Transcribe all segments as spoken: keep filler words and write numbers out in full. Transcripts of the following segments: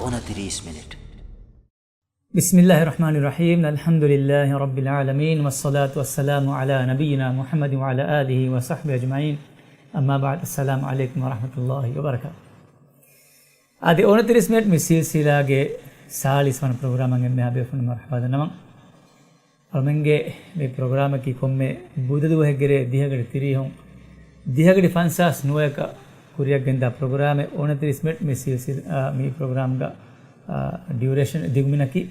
އޮނަތިރީސް މިނިޓް. بسم الله الرحمن الرحيم. الحمد لله رب العالمين، والصلاة والسلام على نبينا محمد وعلى آله وصحبه أجمعين. أما بعد، السلام عليكم ورحمة الله وبركاته. އަދި އޮނަތިރީސް މިނިޓް މި ސިލްސިލާގެ ސާޅީސް ވަނަ ޕްރޮގްރާމަށް އެންމެހާ ބޭފުޅުން މަރުޙަބާ ދަންނަވަން. އަޅުމެންގެ މި ޕްރޮގްރާމަކީ ކޮންމެ ބުދަ ދުވަހެއްގެ ރޭ ދިހަގަޑި ތިރީހުން، ދިހަގަޑި ފަންސާސް ނުވަޔަކަށް ކުރިއަށް ގެންދާ ޕްރޮގްރާމެއް. އޮނަތިރީސް މިނިޓް މި ސިލްސިލް-، އާ، މި ޕްރޮގްރާމްގަ، އާ، ޑިއުރޭޝަން ދިގުމިނަކީ.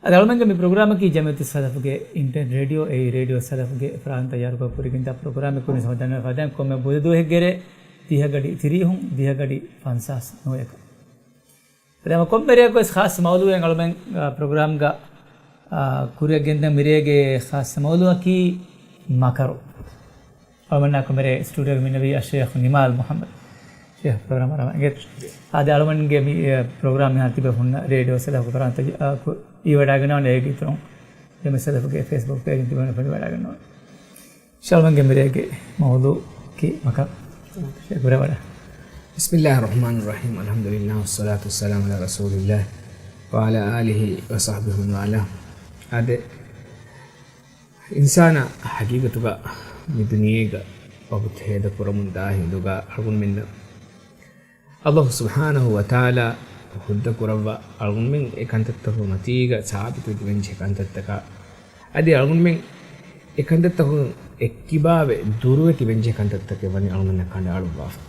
އަދި އަޅުމެންގެ މި ޕްރޮގްރާމަކީ ޖަމިއްޔަތު ސަލަފުގެ އިންޓަރނެޓް ރޭޑިއޯ، އެއީ ރޭޑިއޯ ސަލަފުގެ ފަރާތުން ތައްޔާރުކޮށް ކުރިއަށް ގެންދާ ޕްރޮގްރާމެއް. ކުރިން ސަމަދަން ފަދައިން ކޮންމެ ބުދަ ދުވަހެއްގެ ރޭ ދިހަގަޑި ތިރީހުން، ދިހަގަޑި ފަންސާސް ނުވަޔަކަށް. އެ ހަމަ ކޮންމެ ރެޔަކު ވެސް ޚާއްޞަ މައުޟޫއެއް އަޅުމެން، އާ، ޕްރޮގްރާމްގަ، އާ، ކުރިއަށް ގެންދަން. މިރޭގެ ޚާއްޞަ މައުޟޫއަކީ މަކަރު. އަޅުމެންނާ ކޮންމެ ރޭ ސްޓޫޑިއޯގަ މިންނެވީ އައްޝައިޚް ނިމާލް މުޙައްމަދު. ޝައިޚް ޕްރޮގްރާމަށް އަރާ އިނގޭތޯ. އާދެ، އަޅުމެންގެ މި، އެ، ޕްރޮގްރާމް މިހާރު ތިބޭފުޅުންނަށް ރޭޑިއޯ ސަލަފުގެ ފަރާތުން ތައްޔާ-، އާ، ކު-، އިވަޑައިގަންނަވާނެ. އޭގެ އިތުރުން ޖަމިއްޔަތު ސަލަފުގެ ފޭސްބުކް ޕޭޖުން ތިބޭފުޅުންނަށް އިވަޑައިގަންނަވާނެ. އިންޝާﷲ އަޅުމެންގެ މިރޭގެ މައުޟޫއަކީ މަކަރު. ޝައިޚް ބުރަވަޑަ. بسم الله الرحمن الرحيم. الحمد لله والصلاة والسلام على رسول الله وعلى آله وصحبه ومن والاه. އާދެ، އިންސާނާ ހަގީގަތުގަ މި ދުނިޔޭގަ ވަގުތު ހޭދަ ކުރަމުން ދާ ހިނދުގަ އަޅުގަނޑުމެންނަށް ﷲ ސުބްޙާނަހޫ ވަތަޢާލާ ހުއްދަ ކުރައްވާ، އަޅުގަނޑުމެން އެ ކަންތައްތަކުގެ މަތީގަ ސާބިތުވެ ތިބެންޖެހޭ ކަންތައްތަކާ، އަދި އަޅުގަނޑުމެން އެ ކަންތައްތަކުން އެއްކިބާވެ ދުރުވެ ތިބެންޖެހޭ ކަންތައްތަކެއް ވަނީ އަޅުގަނޑުމެންނަށް ކަނޑައަޅުއްވާފަ.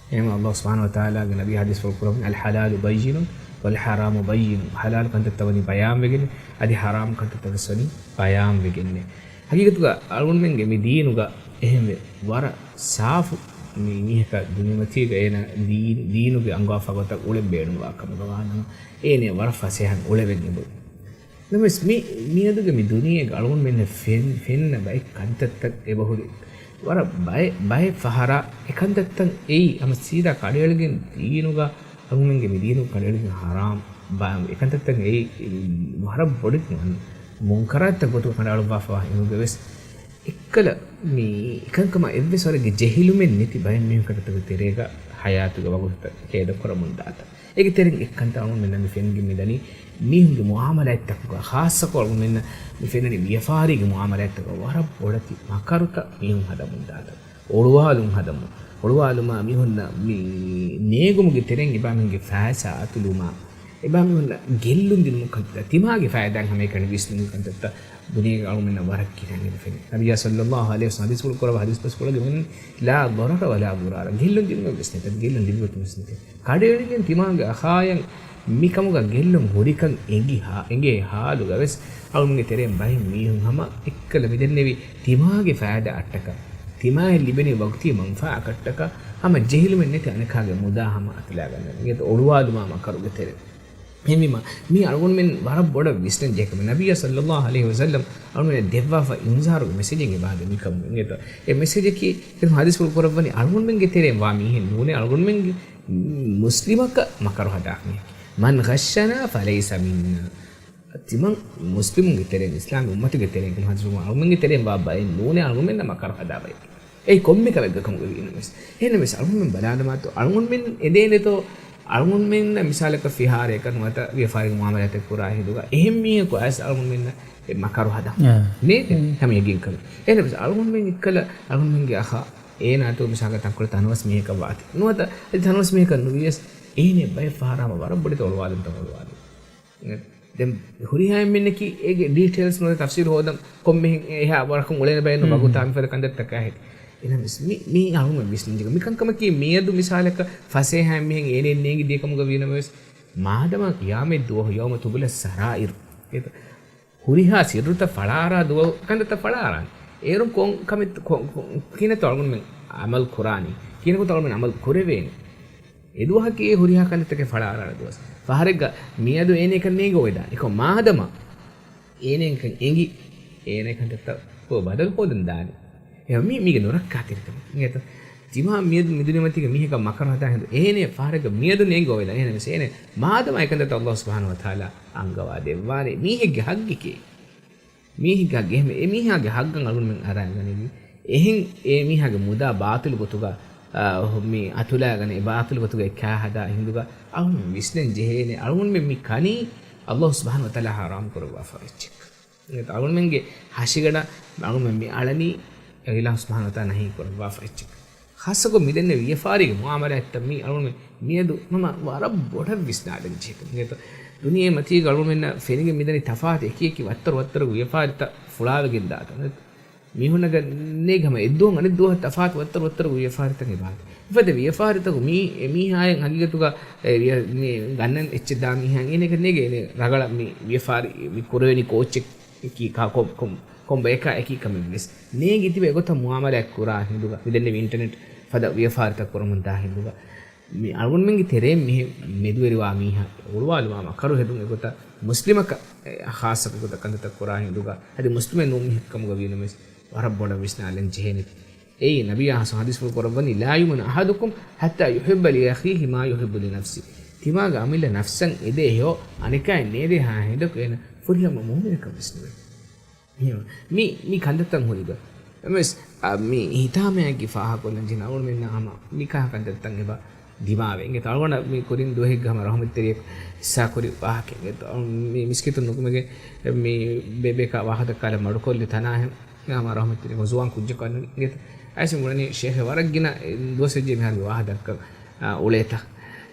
އެހެންވެ ﷲ ސުބްޙާނަހޫ ވަތަޢާލާގެ ނަބީ ޙަދީޘްފުޅު ކުރައްވަނީ، "الحلال بين والحرام بين." ޙަލާލު ކަންތައްތައް ވަނީ ބަޔާންވެގެން، އަދި ޙަރާމް ކަންތައްތައް ވެސް ވަނީ ބަޔާންވެގެންނޭ. ހަގީގަތުގަ އަޅުގަނޑުމެންގެ މި ދީނުގަ އެހެންވެ ވަރަށް ސާފު މި މީހަކަށް ދުނިޔެމަތީގަ އޭނަ ދީން، ދީނުގެ އަންގާފާ ގޮތަށް އުޅެން ބޭނުންވާ ކަމުގަ ވާނަމަ، އޭނަ ވަރަށް ފަސޭހަން އުޅެވެން އެބުން. ނަމަވެސް މި، މިއަދުގެ މި ދުނިޔޭގަ އަޅުގަނޑުމެންނަށް ފެން، ފެންނަ ބައެއް ކަންތައްތައް އެބަހުރި. ވަރަށް ބައެއް، ބައެއް ފަހަރާ އެ ކަންތައްތައް އެއީ ހަމަ ސީދާ ކަނޑައެޅިގެން ދީނުގަ، އަޅުގަނޑުމެންގެ މި ދީނު ކަނޑައެޅިގެން ހަރާމް. ބަ-، އެ ކަންތައްތައް އެއީ ވަރަށް ބޮޑެތި މުންކަރާތްތައް ގޮތުގަ ކަނޑައަޅުއްވާފަވާ ހިނދުގަވެސް އެއްކަލަ މި އެކަންކަމާ އެއްވެސް ވަރެއްގެ ޖެހިލުމެއް ނެތި ބައެއް މީހުން ކަންތައްތަކުގެ ތެރޭގަ ހަޔާތުގެ ވަގުތުތައް ހޭދަ ކުރަމުން ދާތަން. އޭގެ ތެރެއިން އެއްކަންތައް އަޅުގަނޑުމެންނަށް މި ފެނިގެން މިދަނީ، މީހުންގެ މުޢާމަލާތްތަކުގަ، ޚާއްޞަކޮށް އަޅުގަނޑުމެންނަށް މި ފެންނަނީ ވިޔަފާރީގެ މުޢާމަލާތްތަކުގަ ވަރަށް ބޮޑެތި މަކަރުތައް މީހުން ހަދަމުން ދާތަން، އޮޅުވާލުން ހަދަމުން، އޮޅުވާލުމާ މީހުންނަށް މި ނޭނގުމުގެ ތެރެއިން އެބައިމީހުންގެ ފައިސާ އަތުލުމާ، އެބައިމީހުންނަށް ގެއްލުން ދިނުމުގެ ކަންތައް، ތިމާގެ ފައިދާއިން ހަމައެކަނި ވިސްނުމުގެ ކަންތައްތައް ދުނިޔޭގަ އަޅުގަނޑުމެންނަށް ވަރަށް ގިނައިން އެބަ ފެނޭ. ނަބިއްޔާ ޞައްލައްލާހު ޢަލައިހި ވަސައްލަމަ ޙަދީޘްފުޅު ކުރައްވާ ޙަދީޘް ބަސްފުޅުގަ މި ލާ ޟަރަރަ ވަލާ ޟިރާރަ. ގެއްލުން ދިނުމެއް ވެސް ނެތް، ގެއްލުން ލިބިގަތުމެއް ވެސް ނެތް. ކަނޑައެޅިގެން ތިމާގެ އަޚާޔަށް މިކަމުގަ ގެއްލުން ހުރިކަން އެނގި ހާ-، އެނގޭ ޙާލުގަވެސް އަޅުގަނޑުގެ ތެރެއިން ބައެއް މީހުން ހަމަ އެއްކަލަ މިދެންނެވި ތިމާގެ ފައިދާއަށްޓަކާ، ތިމާއަށް ލިބެނީ ވަގުތީ މަންފާއަކަށްޓަކާ ހަމަ ޖެހިލުމެއް ނެތި އަނެކާގެ މުދާ ހަމަ އަތުލާގަންނަން. އިނގޭތޯ އޮޅުވާލުމާ މަކަރުގެ ތެރެއިން. އެހެންވީމާ، މީ އަޅުގަނޑުމެން ވަރަށް ބޮޑަށް ވިސްނަން ޖެހޭ ކަމެއް. ނަބިއްޔާ ޞައްލައްލާހު ޢަލައިހި ވަސައްލަމް އަޅުގަނޑުމެންނަށް ދެއްވާފަ އިންޒާރުގެ މެސެޖެއް އެބައިމީހުން މިކަމުގެ. އިނގޭތޯ، އެ މެސެޖަކީ އެ ޙަދީޘްފުޅު ކުރައްވަނީ އަޅުގަނޑުމެންގެ ތެރެއިން ވާ މީހެއް ނޫނޭ، އަޅުގަނޑުމެންގެ މުސްލިމަކަށް މަކަރު ހަދާ މީހެއް. مَنْ غَشَّنَا فَلَيْسَ مِنَّا. ތިމަން މުސްލިމުންގެ ތެރެއިން، އިސްލާމީ އުއްމަތުގެ ތެރެއިން ކަމަށް ހަދީޘްފުޅު އަޅުގަނޑުމެންގެ ތެރެއިން ވާ ބައެއް ނޫނޭ އަޅުގަނޑުމެންނަށް މަކަރު ހަދާ ބައެއް. އެއީ ކޮންމެ ކަމެއްގަ ކަމުގަ ވީނަމަވެސް. އެހެންނަމަވެސް އަޅުގަނޑުމެން ބަލާލަމާތޯ، އަޅުގަނޑުމެން އެދޭނެތޯ، އަޅުގަނޑުމެންނަށް މިސާލަކަށް ފިހާރައަކަށް ނުވަތަ ވިޔަފާރި މުޢާމަލާތެއް ކުރާ ހިނދުގަ އެހެން މީހަކު އައިސް އަޅުގަނޑުމެންނަށް އެ މަކަރު ހަދާ. އާ. ނޭ؟ ހަމަ ޔަގީން ކަމެއް. އެހެންނަމަވެސް އަޅުގަނޑުމެން އެއްކަލަ އަޅުގަނޑުމެންގެ އަޚާ އޭނާއަތު މިސާލަކަށް ތަންކޮޅެއް ތަނަވަސް މީހަކަށް ވާތީ. ނުވަތަ އެ ތަނަވަސް މީހަކަށް ނުވިޔަސް އޭނެ ބައެއް ފަހަރާ ހަމަ ވަރަށް ބޮޑެތި އޮޅުވާލުންތައް އޮޅުވާލި. ދެން ހުރިހާ އެންމެންނަކީ އޭގެ ޑީޓެއިލްސް ނުވަތަ ތަފްސީލް ހޯދަން ކޮންމެހެން އެހާ ވަރަކުން އުޅޭނެ ބައެއް ނޫން ވަގުތާ މިފަދަ ކަންތައްތަކާ ހެދި. އެހެންނަމަވެސް މި، މީ އަޅުގަނޑު ވިސްނަންޖެހޭ ކަމެއް. މިކަންކަމަކީ މިއަދު މިސާލަކަށް ފަސޭހައިން މިހެން އޭނައެއް ނޭނގި ދިޔަ ކަމުގަ ވީނަމަވެސް، މާދަމާ ޤިޔާމަތް ދުވަހު يَوْمَ تُبْلَى السَّرَائِرُ. އެތަ؟ ހުރިހާ ސިއްރުތައް ފަޅާއަރާ ދުވަހު ކަންތައްތައް ފަޅާއަރާނެ. އޭރުން ކޮން ކަމެއް، ކޮ-، ކޮ-، ކިހިނެއްތޯ އަޅުގަނޑުމެން ޢަމަލު ކުރާނީ؟ ކިހިނަކުތޯ އަޅުގަނޑުމެން ޢަމަލު ކުރެވޭނީ؟ އެދުވަހަކީ އެ ހުރިހާ ކަންތައްތަކެއް ފަޅާއަރާނެ ދުވަސް. ފަހަރެއްގަ މިއަދު އޭނައަކަށް ނޭނގެ އޮވެދާނެ. އެކަމަ މާދަމާ އޭނައަކަށް އެނގި، އޭނައަކަށް ކަންތައްތައް ބަދަލު ހޯދަން ދާނެ. އެ މީ، މީގެ ނުރައްކާތެރިކަމަށް. އިނގޭތޯ؟ ތިމާ މިއަދު މި ދުނިޔެމަތީގަ މީހަކަށް މަކަރު ހަދާ ހިނދު އޭނަ ފަހަރެއްގަ މިއަދު ނޭނގެ އޮވެދާނެ. އެހެންނަމަވެސް އޭނަ މާދަމާ އެކަންތައްތައް ﷲ ސުބްޙާނަހޫ ވަތަޢާލާ އަންގަވާ ދެއްވާނެ. މީހެއްގެ ޙައްޤެކޭ. މީހެއްގެ ޙައްޤެއް. އެހެން އެ މީހާގެ ޙައްޤަށް އަޅުގަނޑުމެން އަރާގަނެވި. އެހެން އެ މީހާގެ މުދާ ބާޠިލު ގޮތުގަ އާ، މި އަތުލާގަނެ ބާޠިލު ގޮތުގައި ކާ ހަދާ ހިނދުގަ އަޅުގަނޑުމެން ވިސްނަން ޖެހޭނެ، އަޅުގަނޑުމެން މި ކަނީ އައްލާހު ސުބްޙާނަހު ވަތަޢާލާ ޙަރާމް ކުރައްވާފަ އެއްޗެއް. އަޅުގަނޑުމެންގެ ހަށިގަނޑަށް އަޅުގަނޑުމެން މި އަޅަނީ އިލާހު ސުބްޙާނަހު ވަތަޢާލާ ނަހީ ކުރައްވާފަ އެއްޗެއް. ޚާއްޞަކޮށް މިދެންނެވި ވިޔަފާރީގެ މުޢާމަލާތްތައް މީ އަޅުގަނޑުމެން މިއަދު ހަމަ ވަރަށް ބޮޑަށް ވިސްނާލަން ޖެހޭ ކަމެއް. ދުނިޔެ މަތީގަ އަޅުގަނޑުމެންނަށް ފެނިގެން މިދަނީ ތަފާތު އެކި އެކި ވައްތަރު ވައްތަރުގެ ވިޔަފާރިތައް ފުޅާވެގެން ދާތަން. މީހުންނަށް ނޭގެ ހަމަ އެއްދުވަހު އަނެއްދުވަހަށް ތަފާތު ވައްތަރު ވައްތަރުގެ ވިޔަފާރިތައް އެބަ ހަދާ. އެފަދަ ވިޔަފާރިތަކު މީ އެމީހާއަށް ހަގީގަތުގަ އެ ވިޔަ-، މި ގަންނަން އެއްޗެއް ދާ މީހާއަށް އޭނައަކަށް ނޭގެ އޭނަ ރަގަޅަށް މި ވިޔަފާރި މި ކުރެވެނީ ކޯއްޗެއް ކީ ކާ-، ކޮ-، ކޮ-، ކޮން ބަޔަކާ އެކީ ކަމެއް ވެސް ނޭނގި ތިބެ އެގޮތަށް މުޢާމަލާތް ކުރާ ހިނދުގަ މިދެންނެވި އިންޓަރނެޓް ފަދަ ވިޔަފާރިތައް ކުރަމުން ދާ ހިނދުގަ މި އަޅުގަނޑުމެންގެ ތެރޭން މިހެން މެދުވެރިވާ މީހާ އޮޅުވާލުމާ މަކަރު ހެދުން އެގޮތަށް މުސްލިމަކަށް އެ ޚާއްޞަ ގޮތަށް ކަންތައްތައް ކުރާ ހިނދުގަ އަދި މުސްލިމެއް ނޫން މީހެއް ކަމުގަ ވީނަމަވެސް ވަރަށް ބޮޑަށް ވިސްނާލަން ޖެހޭނެ. އެއީ ނަބިއްޔާ ޙަދީޘްފުޅު ކުރައްވަނީ، "لا يؤمن أحدكم حتى يحب لأخيه ما يحب لنفسه." ތިމާގެ އަމިއްލަ ނަފްސަށް އެދޭ ހެޔޮ އަނެކާއަށް ނޭދޭހާ ހިނދަކު އޭނަ ފުރިހަމަ މުއުމިނެއްކަން ވެސް ނުވޭ. މި، މި ކަންތައްތައް ހުރި ގޮތް. ނަމަވެސް، އަ، މި ހިތާމައަކީ ފާހަގަކޮށްލަން ޖެހޭ އަޅުގަނޑުމެންނަށް ހަމަ މިކަހަ ކަންތައްތައް އެބަ ދިމާވޭ. އިނގޭތޯ އަޅުގަނޑަށް މި ކުރިން ދުވަހެއްގަ ހަމަ ރަޙުމަތްތެރިޔަކު ސާކުރި ވާހަކަ. އިނގޭތޯ މި މިސްކިތުން ނުކުމެގެން މި ބޭބޭކާ ވާހަކަ ދައްކާލަން މަޑުކޮށްލި ތަނާހެން ހަމަ ރަޙުމަތްތެރި ޒުވާން ކުއްޖަކު އަންނަނީ. އިނގޭތޯ އައިސް ބުނަނީ ޝޭޚެއް ވަރަށް ގިނަ ދުވަސް ވެއްޖެ މިހާރު މި ވާހަކަ ދައްކަން، އާ، އުޅޭތާ.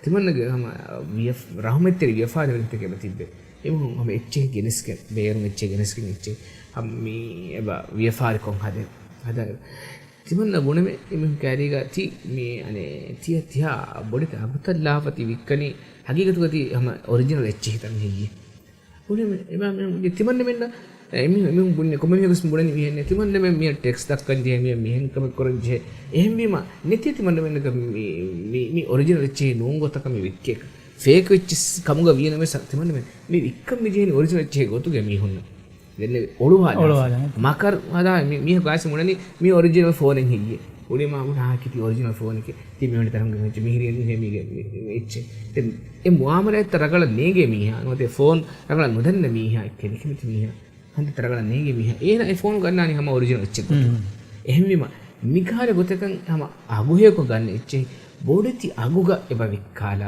ތިމަންނަގެ ހަމަ ވިޔަ-، ރަޙުމަތްތެރި ވިޔަފާރިވެރިންތަކެއް އެބަ ތިއްބެވި. އެމީހުން ހަމަ އެއްޗެހި ގެނެސްގެން، ބޭރުން އެއްޗެހި ގެނެސްގެން އެއްޗެހި ހަމަ މި އެބަ ވިޔަފާރިކޮށް ހަދޭ. ހަދާ ތިމަންނަ ބުނެމެ އެމީހުން ކައިރީގަ ތި މި އަނެއް ތިޔަ ތިހާ ބޮޑެތި އަގުތައް ލާފަ ތި ވިއްކަނީ ހަގީގަތުގަ ތި ހަމަ އޮރިޖިނަލް އެއްޗެހިތަން ހެއްޔޭ؟ ބުނެމެ އެބަ މި ތިމަންނަމެންނަށް އެ މި-، މި ބުންޏެ ކޮންމެ މީހަކުސް ބުނަނީ މިހެން ތިމަންނަމެން މިޔަށް ޓެކްސް ދައްކަން ޖެހޭ މިޔަށް މިހެން ކަމެއް ކުރަން ޖެހޭ. އެހެންވީމަ ނެތޭ ތިމަންނަމެންނަކަށް މި، މި، މި އޮރިޖިނަލް އެއްޗެހި ނޫން ގޮތަކަށް މި ވިއްކޭކަށް. ފޭކް އެއްޗެއް ކަމުގަ ވީނަމަވެސް ތިމަންނަމެން މި ވިއްކަން މި ޖެހެނީ އޮރިޖިނަލް އެއްޗެހި ގޮތުގަ މީހުންނަށް. ދެން އޮޅުވާލާ. އޮޅުވާލާ. މަކަރު ހަދާ މި-، މީހަކު އައިސް ބުނަނީ މި އޮރިޖިނަލް ފޯނެއް ހެއްޔޭ؟ ކުރީމާ ބުނާ ކިތި އޮރިޖިނަލް ފޯނެކޭ. ތި މިވެނި ތަރަނގަ އެއްޗެއް މިހިރީ ހެމީގެ އެއްޗެއް. ދެން އެ މުއާމަލާތްތައް ރަގަޅަށް ނޭނގޭ މީހާ ނުވަތަ ފޯން ރަގަޅަށް ނުދަންނަ މީހާ ކެނިކެމިތި މީހާ ހަނދަތައް ރަގަޅަށް ނޭނގޭ މީހާ އޭނަ އެ ފޯނު ގަންނާނީ ހަމަ އޮރިޖިނަލް އެއްޗެއް ގޮތުގަ. އެހެންވީމަ މިކަހަލަ ގޮތަކަށް ހަމަ އަގުހެޔޮކޮށް ގަންނަ އެއްޗެހި ބޮޑެތި އަގުގަ އެބަ ވިއްކާލާ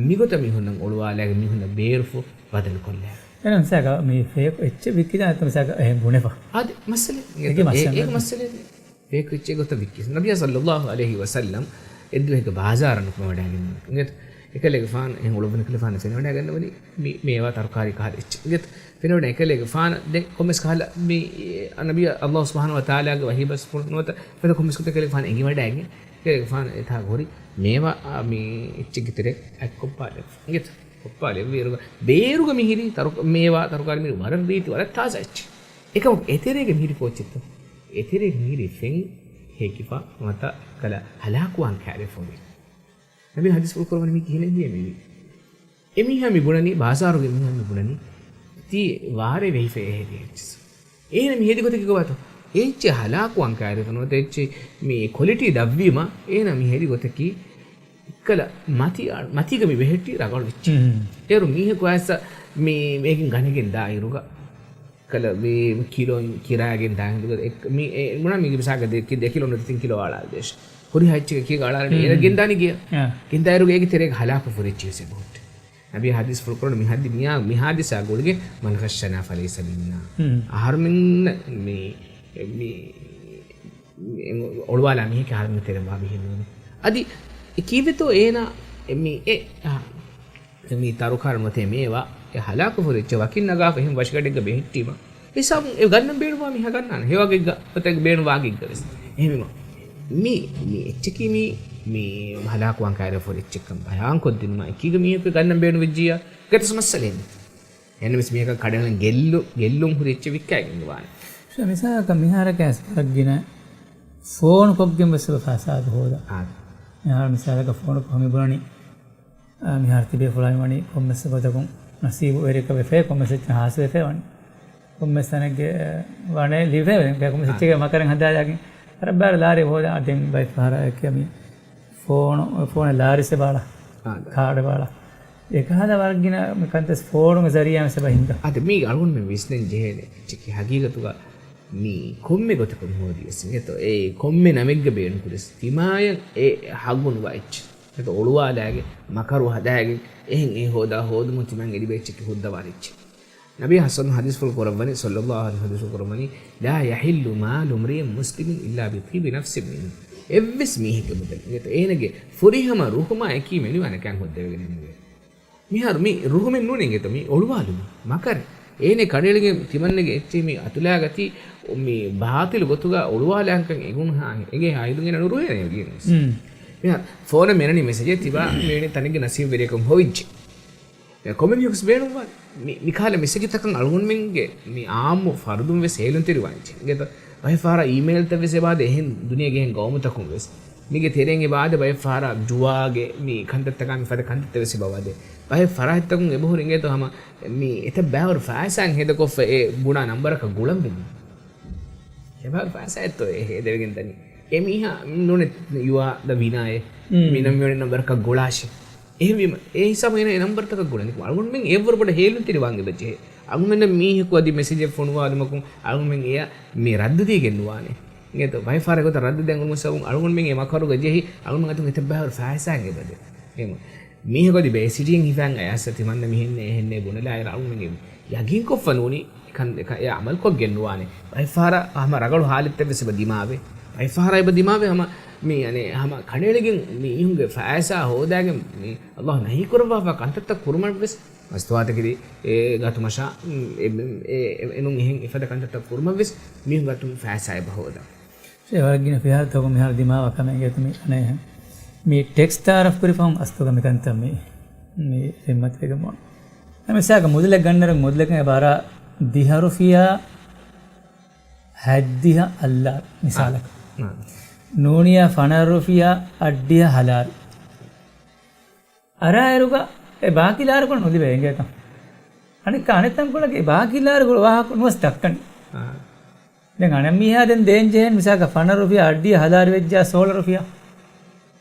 މިގޮތަށް މީހުންނަށް އޮޅުވާލާގެ މީހުންނަށް ބޭރުފުށް ބަދަލުކޮށްލާ. އެހެން މިސާލަކަށް މި ފޭކް އެއްޗެއް ވިއްކިދާނެތޯ މިސާލަކަށް އެހެން ބުނެފަ. އާދެ، މައްސަލައެއް. އޭގެ އޭ-، މައްސަލައެއް. އޭގެ މައްސަލައެއް. ފޭކް އެއްޗެއް ގޮތަށް ވިއްކި. ނަބިއްޔާ ޞައްލައްލާހު ޢަލައިހި ވަސައްލަމް އެއްދުވަހެއްގެ ބާޒާރަށް ނުކުމެވަޑައިގެން އިނގޭތޯ. އެކަލޭގެފާނު އެހެން އުޅުއްވަނިކަލޭފާނު ފެނިވަޑައިގަންނަވަނީ މި މޭވާ ތަރުކާރީ ކަހަލަ އެއްޗެއް އިނގޭތޯ. ފެނިވަޑައި އެކަލޭގެފާނަށް ދެން ކޮންމެސް ކަހަލަ މި ނަބިއްޔާ ﷲ ސުބްޙާނަހު ވަތަޢާލާގެ ވަޙީ ބަސްފުޅު ނުވަތަ ފަދަ ކޮންމެސް ގޮތެއް އެކަލޭގެފާނު އެނގިވަޑައިގެން އެކަލޭގެފާނު އެތާ ހުރި މޭވާ މި އެއްޗެއްގެ ތެރެއަށް ކޮށްޕާލެއް އިނގޭތޯ. ކޮށްޕާލެއްވިއިރުގަ ބޭރުގަ މިހިރީ ތަރު-، މޭވާ ތަރުކާރީ މިރު ވަރަށް ރީތި ވަރަށް ތާޒާ އެއްޗެއް. އެކަމަކު އެތެރޭގަ މިހިރީ ކޯއްޗެއްތޯ؟ އެތެރޭގަ މިހިރީ ފެން ހެކިފަ ނުވަތަ ކަލަ ހަލާކުވާން ކާރި ފޯނެއް. ނަބީ ޙަދީޘްފުޅު ކުރައްވަނީ މީ ކިހިނެއް ދިޔަ މީ؟ އެމީހާ މި ބުނަނީ، ބާޒާރުގެ މީހާ މި ބުނަނީ، ތީ ވާރޭ ވެހިފައޭ ހެދި އެއްޗެއް. އޭނަ މި ހެދި ގޮތަކީ ކޮބާތޯ؟ އެ އެއްޗެއް ހަލާކުވާން ކާރި ނުވަތަ އެއްޗެއް މި ކޮލިޓީ ދަށްވީމަ، އޭނަ މި ހެދި ގޮތަކީ ކަލަ މަތި-، މަތީގަ މި ބެހެއްޓި ރަގަޅު އެއްޗެއް. އޭރު މީހަކު އައިސް މި މޭގެން ގަނެގެން ދާ އިރުގަ، ކަލަ މި ކިލޯ ކިރާގެން ދާ ހިނދުގަ އެ-، މި އެ-، މުނާ މީގެ މިސާލަކަށް ދެ-، ދެ ކިލޯ ނުވަތަ ތިން ކިލޯ އަޅާލަ ދޭށޭ. ހުރިހާ އެއްޗެއް ކީއް އަޅާލަނީ؟ އޭރަށް ގެންދާނީ ކިޔާ. ގެންދާ އިރުގަ އޭގެ ތެރޭގަ ހަލާކު ފުރި އެއްޗެއް ވެސް އެބަހުއްޓޭ. ނަބީ ޙަދީޘްފުޅު ކުރަން މި ހައްދި މިޔާ-، މި ހާދިސާ ގުޅިގެން، "من غشنا فليس منا." އަހަރުމެން މި، މި އޮޅުވާލާ މީހެކޭ އަހަރެންގެ ތެރެއިން ވާ މީހެއް ނޫނޭ. އަދި ކީއްވެތޯ އޭނާ މި އެ، އާ، މި ތަރުކާރި ނުވަތަ މޭވާ އެ ހަލާކު ފުރި އެއްޗެއް ވަކިން ނަގާފަ އެހެން ވަށިގަނޑެއްގަ ބެހެއްޓީމަ، ހިސާބުން އެ ގަންނަން ބޭނުންވާ މީހާ ގަންނާނެ. ހެޔޮވާގެއްގަ ނުވަތަ ބޭނުންވާގެއްގަ ވެސް. އެހެންވީމަ، މި، މި އެއްޗަކީ މި، މި ހަލާކުވާން ކާރި ފުރި އެއްޗެއްކަން ބަޔާންކޮށްދިނުމަށް އެކީގަ މީހަކު ގަންނަން ބޭނުންވެއްޖިއްޔާ ގަތަސް މައްސަލައެއް ނެތް. އެހެންނަމަވެސް މީހަކަށް ކަޑައަޅަން ގެއްލު-، ގެއްލުން ހުރި އެއްޗެއް ވިއްކާގެން ވާނެ. މިސާލަކަށް މިހާރަކަށް ވަރަށް ގިނަ ފޯނު ކޮށްގެން ވެސް އެބަ ފަސާދަ ހޯދާ. އާ. މިހާރު މިސާލަކަށް ފޯނު ކޮށް މި ބުނަނީ، އާ، މިހާރު ތިބޭފުޅާ މި ވަނީ ކޮންމެސް ގޮތަކުން ނަސީބު ވެރިކަމެއް ފޭ ކޮންމެސް އެއްޗެއް ހާސިލްވެފަ ވަނީ. ކޮންމެސް ތަނެއްގެ، އާ، ވަނެ ލިބޭ ކޮންމެސް އާ. އެއްޗެއްގެ މަކަރެއް ހަދާލާގެން ވަރަށް ބާރަށް ލާރި ހޯދާ ދެން ބައެއް ފަހަރަށް އެކި މި ފޯނު، ފޯނެއް ލާރިސް އެބަ އަޅާ. އާ، ދާ. ކާޑް އެބަ އަޅާ. އެކަހަލަ ވަރަށް ގިނަ މި ކަންތައް ފޯނުގެ ޒަރީއާ ވެސް އެބަ ހިންގާ. އާދެ، މީގެ އަޅުގަނޑުމެން ވިސްނަން ޖެހޭނެ އެއްޗަކީ ހަގީގަތުގަ މީ ކޮންމެ ގޮތަކުން ހޯދިޔަސް އިނގޭތޯ، އެ ކޮންމެ ނަމެއްގަ ބޭނުންކުރިޔަސް ތިމާޔަށް އެ ހައްގު ނުވާ އެއްޗެއް. އެތަ އޮޅުވާލާގެން މަކަރު ހަދާގެން އެހެން އެ ހޯދާ ހޯދުމުން ތިމާއަށް އެ ލިބޭ އެއްޗަކީ ހުއްދަވާނެ އެއްޗެއް. ނަބީ ޙަސަން ޙަދީޘްފުޅު ކުރައްވަނީ، ޞައްލައްލާހު ޢަލައިހި ވަސައްލަމަ ޙަދީޘްފުޅު ކުރައްވަނީ، "لا يحل مال امرئ مسلم إلا بطيب نفس منه." އެއްވެސް މީހެއްގެ މުދަލެއް އިނގޭތޯ، އޭނަގެ ފުރިހަމަ ރުހުމާ އެކީ މެނުވާނެ ކަން ހުއްދަވެގެނެއް ނުވޭ. މިހާރު މި ރުހުމެއް ނޫނޭ އިނގޭތޯ، މި އޮޅުވާލުމެއް، މަކަރެއް. އޭނެ ކަނޑައެޅިގެން ތިމަންނެގެ އެއްޗެއް މި އަތުލާގަތީ، މި ބާޠިލު ގޮތުގަ އޮޅުވާލާންކަން އެގުނުހާ އެނގޭ ހާ ހިނދުން އޭނަ ނުރުހޭނެ އެގީނުސް. މިހާރު ފޯނަށް މި އަންނަނީ މެސެޖެއް ތިބާ މިވެނި ތަނެއްގެ ނަސީބުވެރިޔަކަން ހޮވިއްޖެ. ކޮންމެ މީހަކުސް ބޭނުންވާނެ. މި، މިކާލަ މެސެޖުތަކަށް އަޅުގަނޑުމެންގެ މި އާއްމު ފަރުދުން ވެސް ހޭލުންތެރިވާނެ އެއްޗެއް. އިނގޭތަ؟ ބައެއް ފަހަރަށް އީމެއިލްތައް ވެސް އެބަ އާދޭ އެހެން ދުނިޔޭގެ އެހެން ގައުމުތަކުން ވެސް. މީގެ ތެރެއިން އެބަ އާދޭ ބައެއް ފަހަރަށް ޖުވާގެ މި ކަންތައްތަކާ މި ފަދަ ކަންތައްތައް ވެސް އެބަ ވާދޭ. ބައެއް ފަރާތްތަކުން އެބަހުރި އިނގޭތޯ ހަމަ މި އެތައް ބައިވަރު ފައިސާއިން ހޭދަކޮށްފަ އެ ބުނާ ނަންބަރަކަށް ގުޅަން ވެގެން. އެބަހުރި ފައިސާއެއްތޯ އެ ހޭދަވެގެން ދަނީ. އެ މީހާ ނޫނެ ޔޫ އާ ދަ ވިނާއޭ. މި ނަން މިވެނި ނަންބަރަކަށް ގުޅާށޭ. އެހެންވީމަ، އެ ހިސާބު އޭނަ އެ ނަންބަރުތަކަށް ގުޅަނީ. އަޅުގަނޑުމެން އެއްވަރު ބޮޑަށް ހޭލުންތެރިވާން އެބަޖެހޭ. އަޅުގަނޑަށް މީހަކު އަދި މެސެޖެއް ފޮނުވާލުމަކުން އަޅުގަނޑުމެން އެޔަށް މި ރައްދުދީގެން ނުވާނެ. އިނގޭތޯ، ބައެއް ފަހަރަށް ގޮތަށް ރައްދު ދޭން އުޅުމުން ސަބަބުން އަޅުގަނޑުމެން އެ މަކަރުގަ ޖެހި އަޅުގަނޑުމެން އަތުން އެތައް ބައިވަރު ފައިސާއެއް އެބަދޭ. އެހެން މީހަކު އަދި ބޭސިޓީން ހިފާން އަޔާސް ތިމަންނަ މިހެންނޭ އެހެންނޭ ބުނެލާއިރު އަޅުގަނޑުމެން ޔަގީންކޮށްފަ ނޫނީ ކަން އެ އަމަލުކޮށްގެން ނުވާނެ. ބައެއް ފަހަރަށް ހަމަ ރަގަޅު ހާލަތްތައް ވެސް އެބަ ދިމާވޭ. ބައެއް ފަހަރަށް އެބަ ދިމާވޭ ހަމަ މި، އަނެ، ހަމަ ކަނޑައެޅިގެން މީހުންގެ ފައިސާ ހޯދާގެން މި އައްލާހު ނަހީކުރައްވާފަ ކަންތައްތައް ކުރުމަށް ވެސް މަސްތުވާތަކެތި އެ ގަތުމަށާ، އެ، އެ، އެ، އެނޫން އެހެން އެފަދަ ކަންތައްތައް ކުރުމަށް ވެސް މީހުން ގަތުން ފައިސާ އެބަ ހޯދާ. އެ ވަރަށް ގިނަ ފިހާރަތަކުން މިހާރު ދިމާވާ ކަމެއް އިނގޭތޯ މި އަނެއް މި ޓެކްސް ތައާރަފް ކުރި ފަހުން އަސްލުގަ މިކަންތައް މި، މި ޒިންމަތިވެގެން ބޯން. މިސާލަކަށް މުދަލެއް ގަންނައިރު މުދަލަކަށް އެބަ އަރާ ދިހަ ރުފިޔާ ހައްދިހަ އައްލާ މިސާލަކަށް. އާ. ނޫނިޔާ ފަނަރަ ރުފިޔާ އައްޑިހަ ހަލާލު. އަރާއިރުގަ އެ ބާކީ ލާރިކޮޅު ނުލިބޭ އިނގޭތަ؟ އަނެއްކާ އަނެއް ތަންކޮޅަކީ ބާކީ ލާރިކޮޅު ވާހަކަ ނުވެސް ދައްކަނީ. އާ. ދެން އަނެއް މީހާ ދެން ދޭން ޖެހޭނެ މިސާލަކަށް ފަނަރަ ރުފިޔާ އައްޑިހަ ހަލާރި ވެއްޖާ ސޯޅަ ރުފިޔާ.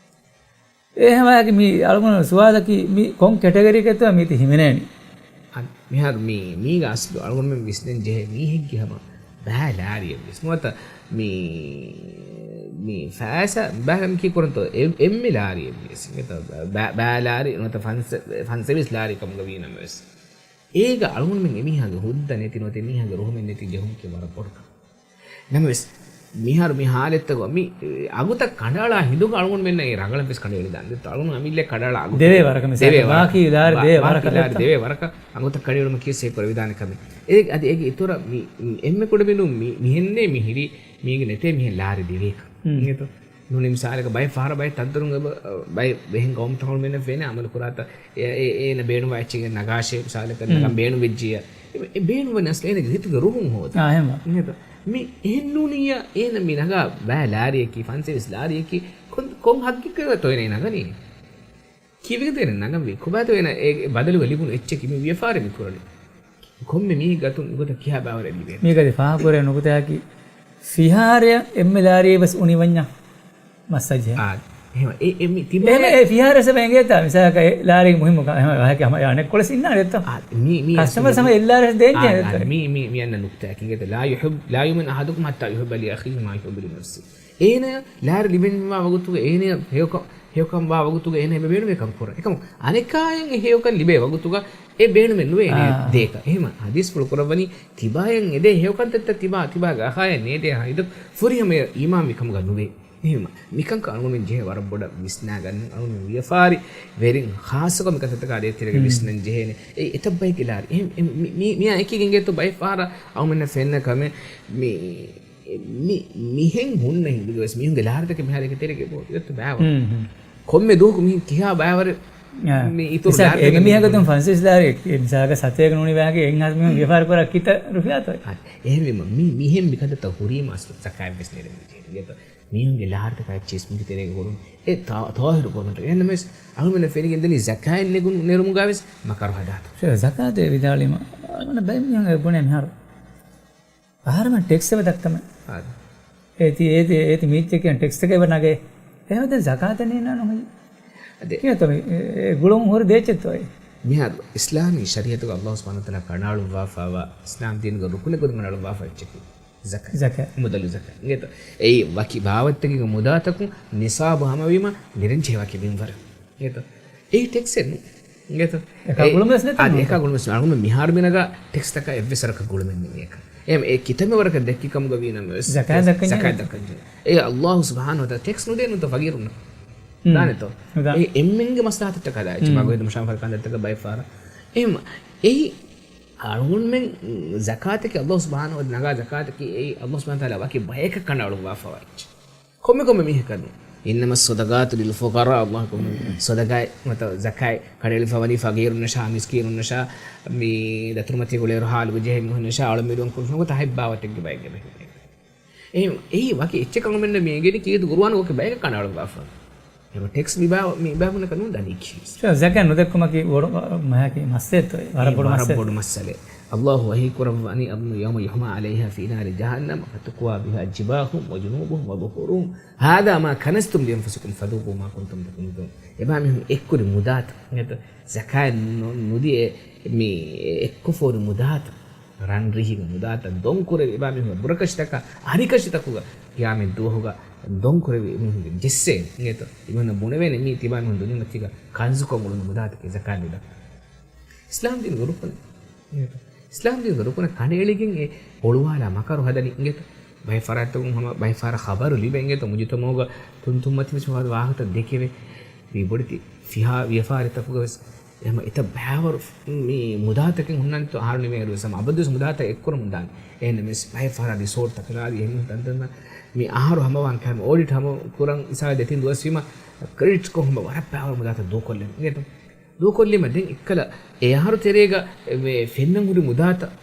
އެހެންވާކި މި އަޅުގަނޑު ސުވާލަކީ މި ކޮން ކެޓަގަރީއެއްތޯ މީތި ހިމެނޭނީ؟ އަން މިހާރު މީ، މީގަ އަސްލު އަޅުގަނޑުމެން ވިސްނަން ޖެހޭ މީހެއްގެ ހަމަ ބައި ލާރިއެއް ވެސް ނުވަތަ މީ، މީ ފައިސާ ބައި ކީ ކުރަންތޯ އެ-، އެންމެ ލާރިއެއް ވެސް ނުވަތަ ބަ-، ބައި ލާރި ނުވަތަ ފަންސަ-، ފަންސަވީސް ލާރި ކަމުގަ ވީ ނަމަވެސް. އޭގަ އަޅުގަނޑުމެން އެމީހާގެ ހުއްދަ ނެތި ނުވަތަ އެމީހާގެ ރުހުމެއް ނެތި ޖެހުމަކީ ވަރަށް ބޮޑު ކަމެއް. ނަމަވެސް، މިހާރު މި ހާލަތްތަކުގަ މި އަގުތައް ކަނޑައަޅާ ހިނދުގަ އަޅުގަނޑުމެންނަށް އެ ރަނގަޅަށް ވެސް ކަނޑައެޅިދާނެ. ދެއްތޯ އަޅުގަނޑު އަމިއްލަ ކަނޑައަޅާ އަގު ދެވޭ ވަރަކަށް މިސާލަކަށް ދެވޭ ވަރަކަށް. ބާކީ ލާރި ބާ-، ދެވޭ ބާކީ ވަރަކަށް. ލާރި ދެވޭ ވަރަކަށް އަގުތައް ކަނޑައެޅުމަކީ ސޭ ކުރެވިދާނެ ކަމެއް. އެ އަދި އޭގެ އިތުރަށް މި، މި އެންމެ ކުޑަމިނުން މި، މިހެންނޭ މި ހިރީ މީގެ ނެތޭ މިހެން ލާރި ދެވޭކަށް. އިނގޭތޯ؟ ނޫނީ މިސާލަކަށް ބައެއް ފަހަރަށް ބައެއް ތަންތަނުން އެބަ، ބައެއް ވެހެން ގައުމުތަކުން މެންނަށް ފެނޭ އަމަލު ކުރާތަ، އެ، އެ، އޭނަ ބޭނުންވާ އެއްޗެއް ނަގާށޭ މިސާލަކަށް ނަގަން ބޭނުންވެއްޖިއްޔާ. އެ، އެ ބޭނުންވަނީ އަސްލު އޭނަގެ ހިތުގެ ރުހުން ހޯދަން. އާ، އެހެންވާ. މި އެހެން ނޫނިއްޔާ އޭނަ މި ނަގާ ބައި ލާރިއަކީ ފަންސަވީސް ލާރިއަކީ ކޮން، ކޮން ހައްގެއްގަތޯ އޭނަ ނަގަނީ؟ ކީއްވެގެންތޯ އޭނަ ނަގަންވީ؟ ކޮބާތޯ އޭނަ އެ ބަދަލުގަ ލިބުނު އެއްޗަކީ މި ވިޔަފާރި މި ކުރަނީ؟ ކޮންމެ މީހެއް ގަތުން ގޮތަށް ކިހާ ބައިވަރެއް ލިބޭ؟ މީގަދި ފާހަގަކުރޭ ނުކުތާއަކީ ފިހާރައަށް އެންމެ ލާރިއެއް ވެސް އުނިވަންޏާ މައްސަޖެހޭ. އާ، އެހެން އެ، އެ މި ތިބޭ އެހެން އެ ފިހާރަ ސަބަ އެނގޭތާ މިސާލަކަށް އެ ލާރި މުހިއްމު ކަ-، އެހެން ވާހަކަ ހަމަ އަނެއްކޮޅެއް ސިންނާނެ ދެއްތޯ؟ އާ، މީ، މީ ކަސްޓަމަރ ސަމަ އެއް ލާރި ދޭން ޖެހޭ ދެއްތޯ؟ މީ، މީ، މި އަންނަ ނުކުތާއަކީ އިނގޭތޯ، لا يحب، لا يؤمن أحدكم حتى يحب لأخيه ما يحب لنفسه. އޭނަޔަށް ލާރި ލިބެންވާ ވަގުތުގަ އޭނަޔަށް ހެޔޮކަ-، ހެޔޮކަން ވާ ވަގުތުގަ އޭނަ އެބަ ބޭނުމޭ ކަން ކުރަން. އެކަމު އަނެކާޔަށް އެ ހެޔޮކަން ލިބޭ ވަގުތުގަ އެ ބޭނުމެއް ނުވޭ އޭނަޔަށް ދޭކަށް. އެހެންވީމަ ޙަދީޘްފުޅު ކުރައްވަނީ ތިބާޔަށް އެދޭ ހެޔޮކަންތައްތައް ތިބާ، ތިބާގެ އަޚާޔަށް ނޭދޭ ހިނދު ފުރިހަމަޔަށް އީމާންވި ކަމުގަ ނުވޭ. އެހެންވީމަ މިކަންކަން އަޅުގަނޑުމެން ޖެހޭ ވަރަށް ބޮޑަށް ވިސްނާގަންނަން. އަޅުގަނޑުމެން ވިޔަފާރި ވެރިން ޚާއްޞަކޮށް މިކަންތައްތަކާ ދޭތެރޭގަ ވިސްނަން ޖެހޭނެ. އެ އެތައް ބައެއްގެ ލާރި. އެހެން، އެ މި، މި، މިއާ އެކީގަ އިނގޭތޯ ބައެއް ފަހަރަށް އަޅުގަނޑުމެންނަށް ފެންނަ ކަމެއް މި މި، މިހެން ހުންނަ ހިނދުގަ ވެސް މީހުންގެ ލާރިތަކެއް މިހާރު އެކަތެރޭގަ އެބަހުރި ދެއްތޯ ބައިވަރު. ކޮންމެ ދުވަހަކު މިހެން ކިހާ ބައިވަރެއް މި އިތުރު މިސާލަކަށް ލާރިތަކެއް އެންމެ މީހަކަށް ދުން ފަންސަވީސް ލާރި، މިސާލަކަށް ސަތޭކަ ނޫނީ ބަޔަކު އެއްހާސް މީހުން ވިޔަފާރި ކުރާ ކިތައް ރުފިޔާތޯ؟ އާ، އެހެންވީމަ މި، މިހެން މިކަންތައްތައް ހުރީމަ އަސްލު ޒަކާތް ވެސް ނެރެން ޖެހޭ. މީހުންގެ ލާރިތަކާ އެއްޗިސް މިކަތެރޭގަ ހުރުން އެ ތާ-، ތާހިރު ކުރުމަށް އެހެންނަމަވެސް އަޅުގަނޑަށް ފެނިގެން ދަނީ ޒަކާތް ނެގުން ނެރުމުގަ ވެސް މަކަރު ހަދާތޯ. ޒަކާތޭ ވިދާޅީމަ އަޅުގަނޑަށް ބައެއް މީހުން އެ ބުނޭ މިހާރު އަހަރެމެން ޓެކްސް އެބަ ދައްކަމެ. އާދެ. އޭތި، އޭތި، އޭތި މީއްޗެކޭ ޓެކްސް އެބަ ނަގޭ. އެހެންވެ ދެން ޒަކާތެއް ނީންނާނު ހައްޔަ. އަދެ. ކިޔަތޯ މި، އެ، އެ ގުޅުން ހުރި ދޭއްޗެއްތޯ އެ؟ މިހާރު އިސްލާމީ ޝަރީއަތުގަ އައްލާހު ސުބްޙާނަހު ވަތަޢާލާ ކަނޑައަޅުއްވާފައިވާ އިސްލާމް ދީނުގެ ރުކުނެއް ގޮތުން ކަނޑައަޅުއްވާފަ އެއްޗަކީ. ޒަކާތް. ޒަކާތް. މުދަލު ޒަކާތް. އިނގޭތޯ؟ އެއީ ވަކި ބާވަތްތަކެއްގެ މުދާތަކުން ނިޞާބު ހަމަވީމަ ނެރެންޖެހޭ ވަކި މިންވަރެއް. އިނގޭތޯ؟ އެއީ ޓެކްސެއް ނޫން. އިނގޭތޯ؟ އެކާ އެ-، ގުޅުމެއް ނެތް އާދެ، ނޫން. އެކާ ގުޅުމެއް ނެތް. އަޅުގަނޑު މިހާރު މިނަގާ ޓެކްސް ތަކާ އެއްވެސް ވަރަކަށް ގުޅުމެއް ނެތް އެކަ. އެ، އެ ކިތަންމެ ވަރަކަށް ދެއްކި ކަމުގަ ވީ ނަމަވެސް ޒަކާތް ދައްކަން ޒަކާތް ޖެހޭ. ދައްކަން ޖެހޭ. އެ އައްލާހު ސުބްޙާނަހު ވަތަޢާލާ ޓެކްސް ނުދޭ ނޫންތޯ ފަގީރުންނަށް. ހުން. ދާނެތޯ؟ ނުދާ. އެ އެންމެންގެ މަސްލަހަތަށްޓަކާ ދާ އެއްޗެއް. ހުން. މަގު ހެދުމަށާ ފަރުކާން ދައްތަކަށް ބައެއް ފަހަރަށް. އެހެން އެއީ އަޅުގަނޑުމެން ޒަކާތަކީ އައްލާހު ސުބްޙާނަހު ވަތަޢާލާ ނަގާ ޒަކާތަކީ އެއީ އައްލާހު ސުބްޙާނަހު ވަތަޢާލާ ވަކި ބަޔަކަށް ކަނޑައަޅުއްވާފަވާ އެއްޗެއް. ކޮންމެ ކޮންމެ މީހަކަށް ނޫން. إنما الصدقات للفقراء، އައްލާހު ކޮންމެ ޞަދަޤާތް ނުވަތަ ޒަކާތް ކަނޑައެޅިފަވަނީ ފަގީރުންނަށާ، މިސްކީނުންނަށާ، މި ދަތުރުމަތީގަ އުޅޭއިރު ހާލުގަ ޖެހޭ މީހުންނަށާ، އަޅު މެދުވަން ކުރު ނުވަތަ ހަތް ބާވަތެއްގެ ބައެއްގެ ބެހޭ. އެހެން އެއީ ވަކި އެއްޗެއް ކަމަށް މި އެނގޭނީ ކީރިތި ގުރުއާނުގަ ވަކި ބަޔަކަށް ކަނޑައަޅުއްވާފަ. އެބަ ޓެކްސް މިބާ-، މި ބާބުނަކަށް ނޫން ދަނީކީ. ޒަކާތް ނުދެއްކުމަކީ ބޮޑު މަހަކީ މައްސަލައެއްތޯ؟ ވަރަށް އެ ބޮޑު ވަރަށް މައްސަލައެއް. ބޮޑު މައްސަލައެއް. އައްލާހު ވަޙީ ކުރައްވަނީ، يوم يحمى عليها في نار جهنم فتكوى بها جباههم وجنوبهم وظهورهم هذا ما كنزتم لأنفسكم فذوقوا ما كنتم تكنزون. އެބާ މީހުން އެއްކުރި މުދާތައް ނޭތޯ؟ ޒަކާތް ނު-، ނުދިޔަ މި އެއްކޮށްފަ ހުރި މުދާތައް. ރަންރިހިގެ މުދާތައް ދޮންކުރެވި އެބާ މީހުންގެ ބުރަކަށިތަކާ، އަރިކަށިތަކުގަ ޤިޔާމަތް ދުވަހުގަ ދޮންކުރެވި މީހުންގެ ޖެއްސޭނެ އިނގޭތޯ؟ އިމަންނަށް ބުނެވޭނެ މީ ތިބާ މީހުން ދުނިޔެމަތީގަ ކަންޒުކޮށް އުޅުނު މުދާތަކެއް ޒަކާތް ދީލަ. އިސްލާމްދީނުގެ ރުކުނެއް. އިސްލާމްދީނުގެ ރުކުނެއް ކަނޑައެޅިގެން އެ އޮޅުވާލާ މަކަރު ހަދަނީ އިނގޭތޯ؟ ބައެއް ފަރާތްތަކުން ހަމަ ބައެއް ފަހަރަށް ޚަބަރު ލިބޭ އިނގޭތޯ؟ މުޖުތަމަޢުގަ ތުންތުންމަތިވެސް ވާހަކަތައް ދެކެވޭ. މި ބޮޑެތި ފިހާ ވިޔަފާރިތަކުގަވެސް އެހެމަ އެތައް ބައިވަރު މި މުދާތަކެއް ހުންނާނެތޯ އަހަރު ނިމޭއިރުވެސް ހަމަ އަބަދުވެސް މުދާތައް އެއްކުރަމުން ދާނެ. އެހެންނަމަވެސް ބައެއް ފަހަރާ ރިސޯޓްތަކަށް އަދި އެހެން ތަންތަން މި އަހަރު ހަމަވާން ކަމެއް އޯޑިޓް ހަމަ ކުރަން އިސާ ދެތިން ދުވަސްވީމަ ކްރެޑިޓްކޮށް ހަމަ ވަރަށް ބައިވަރު މުދާތައް ދޫކޮށްލެން އިނގޭތޯ. ދޫކޮށްލީމަ ދެން އެއްކަލަ އެ އަހަރު ތެރޭގަ މި ފެންނަން ހުރި މުދާތައް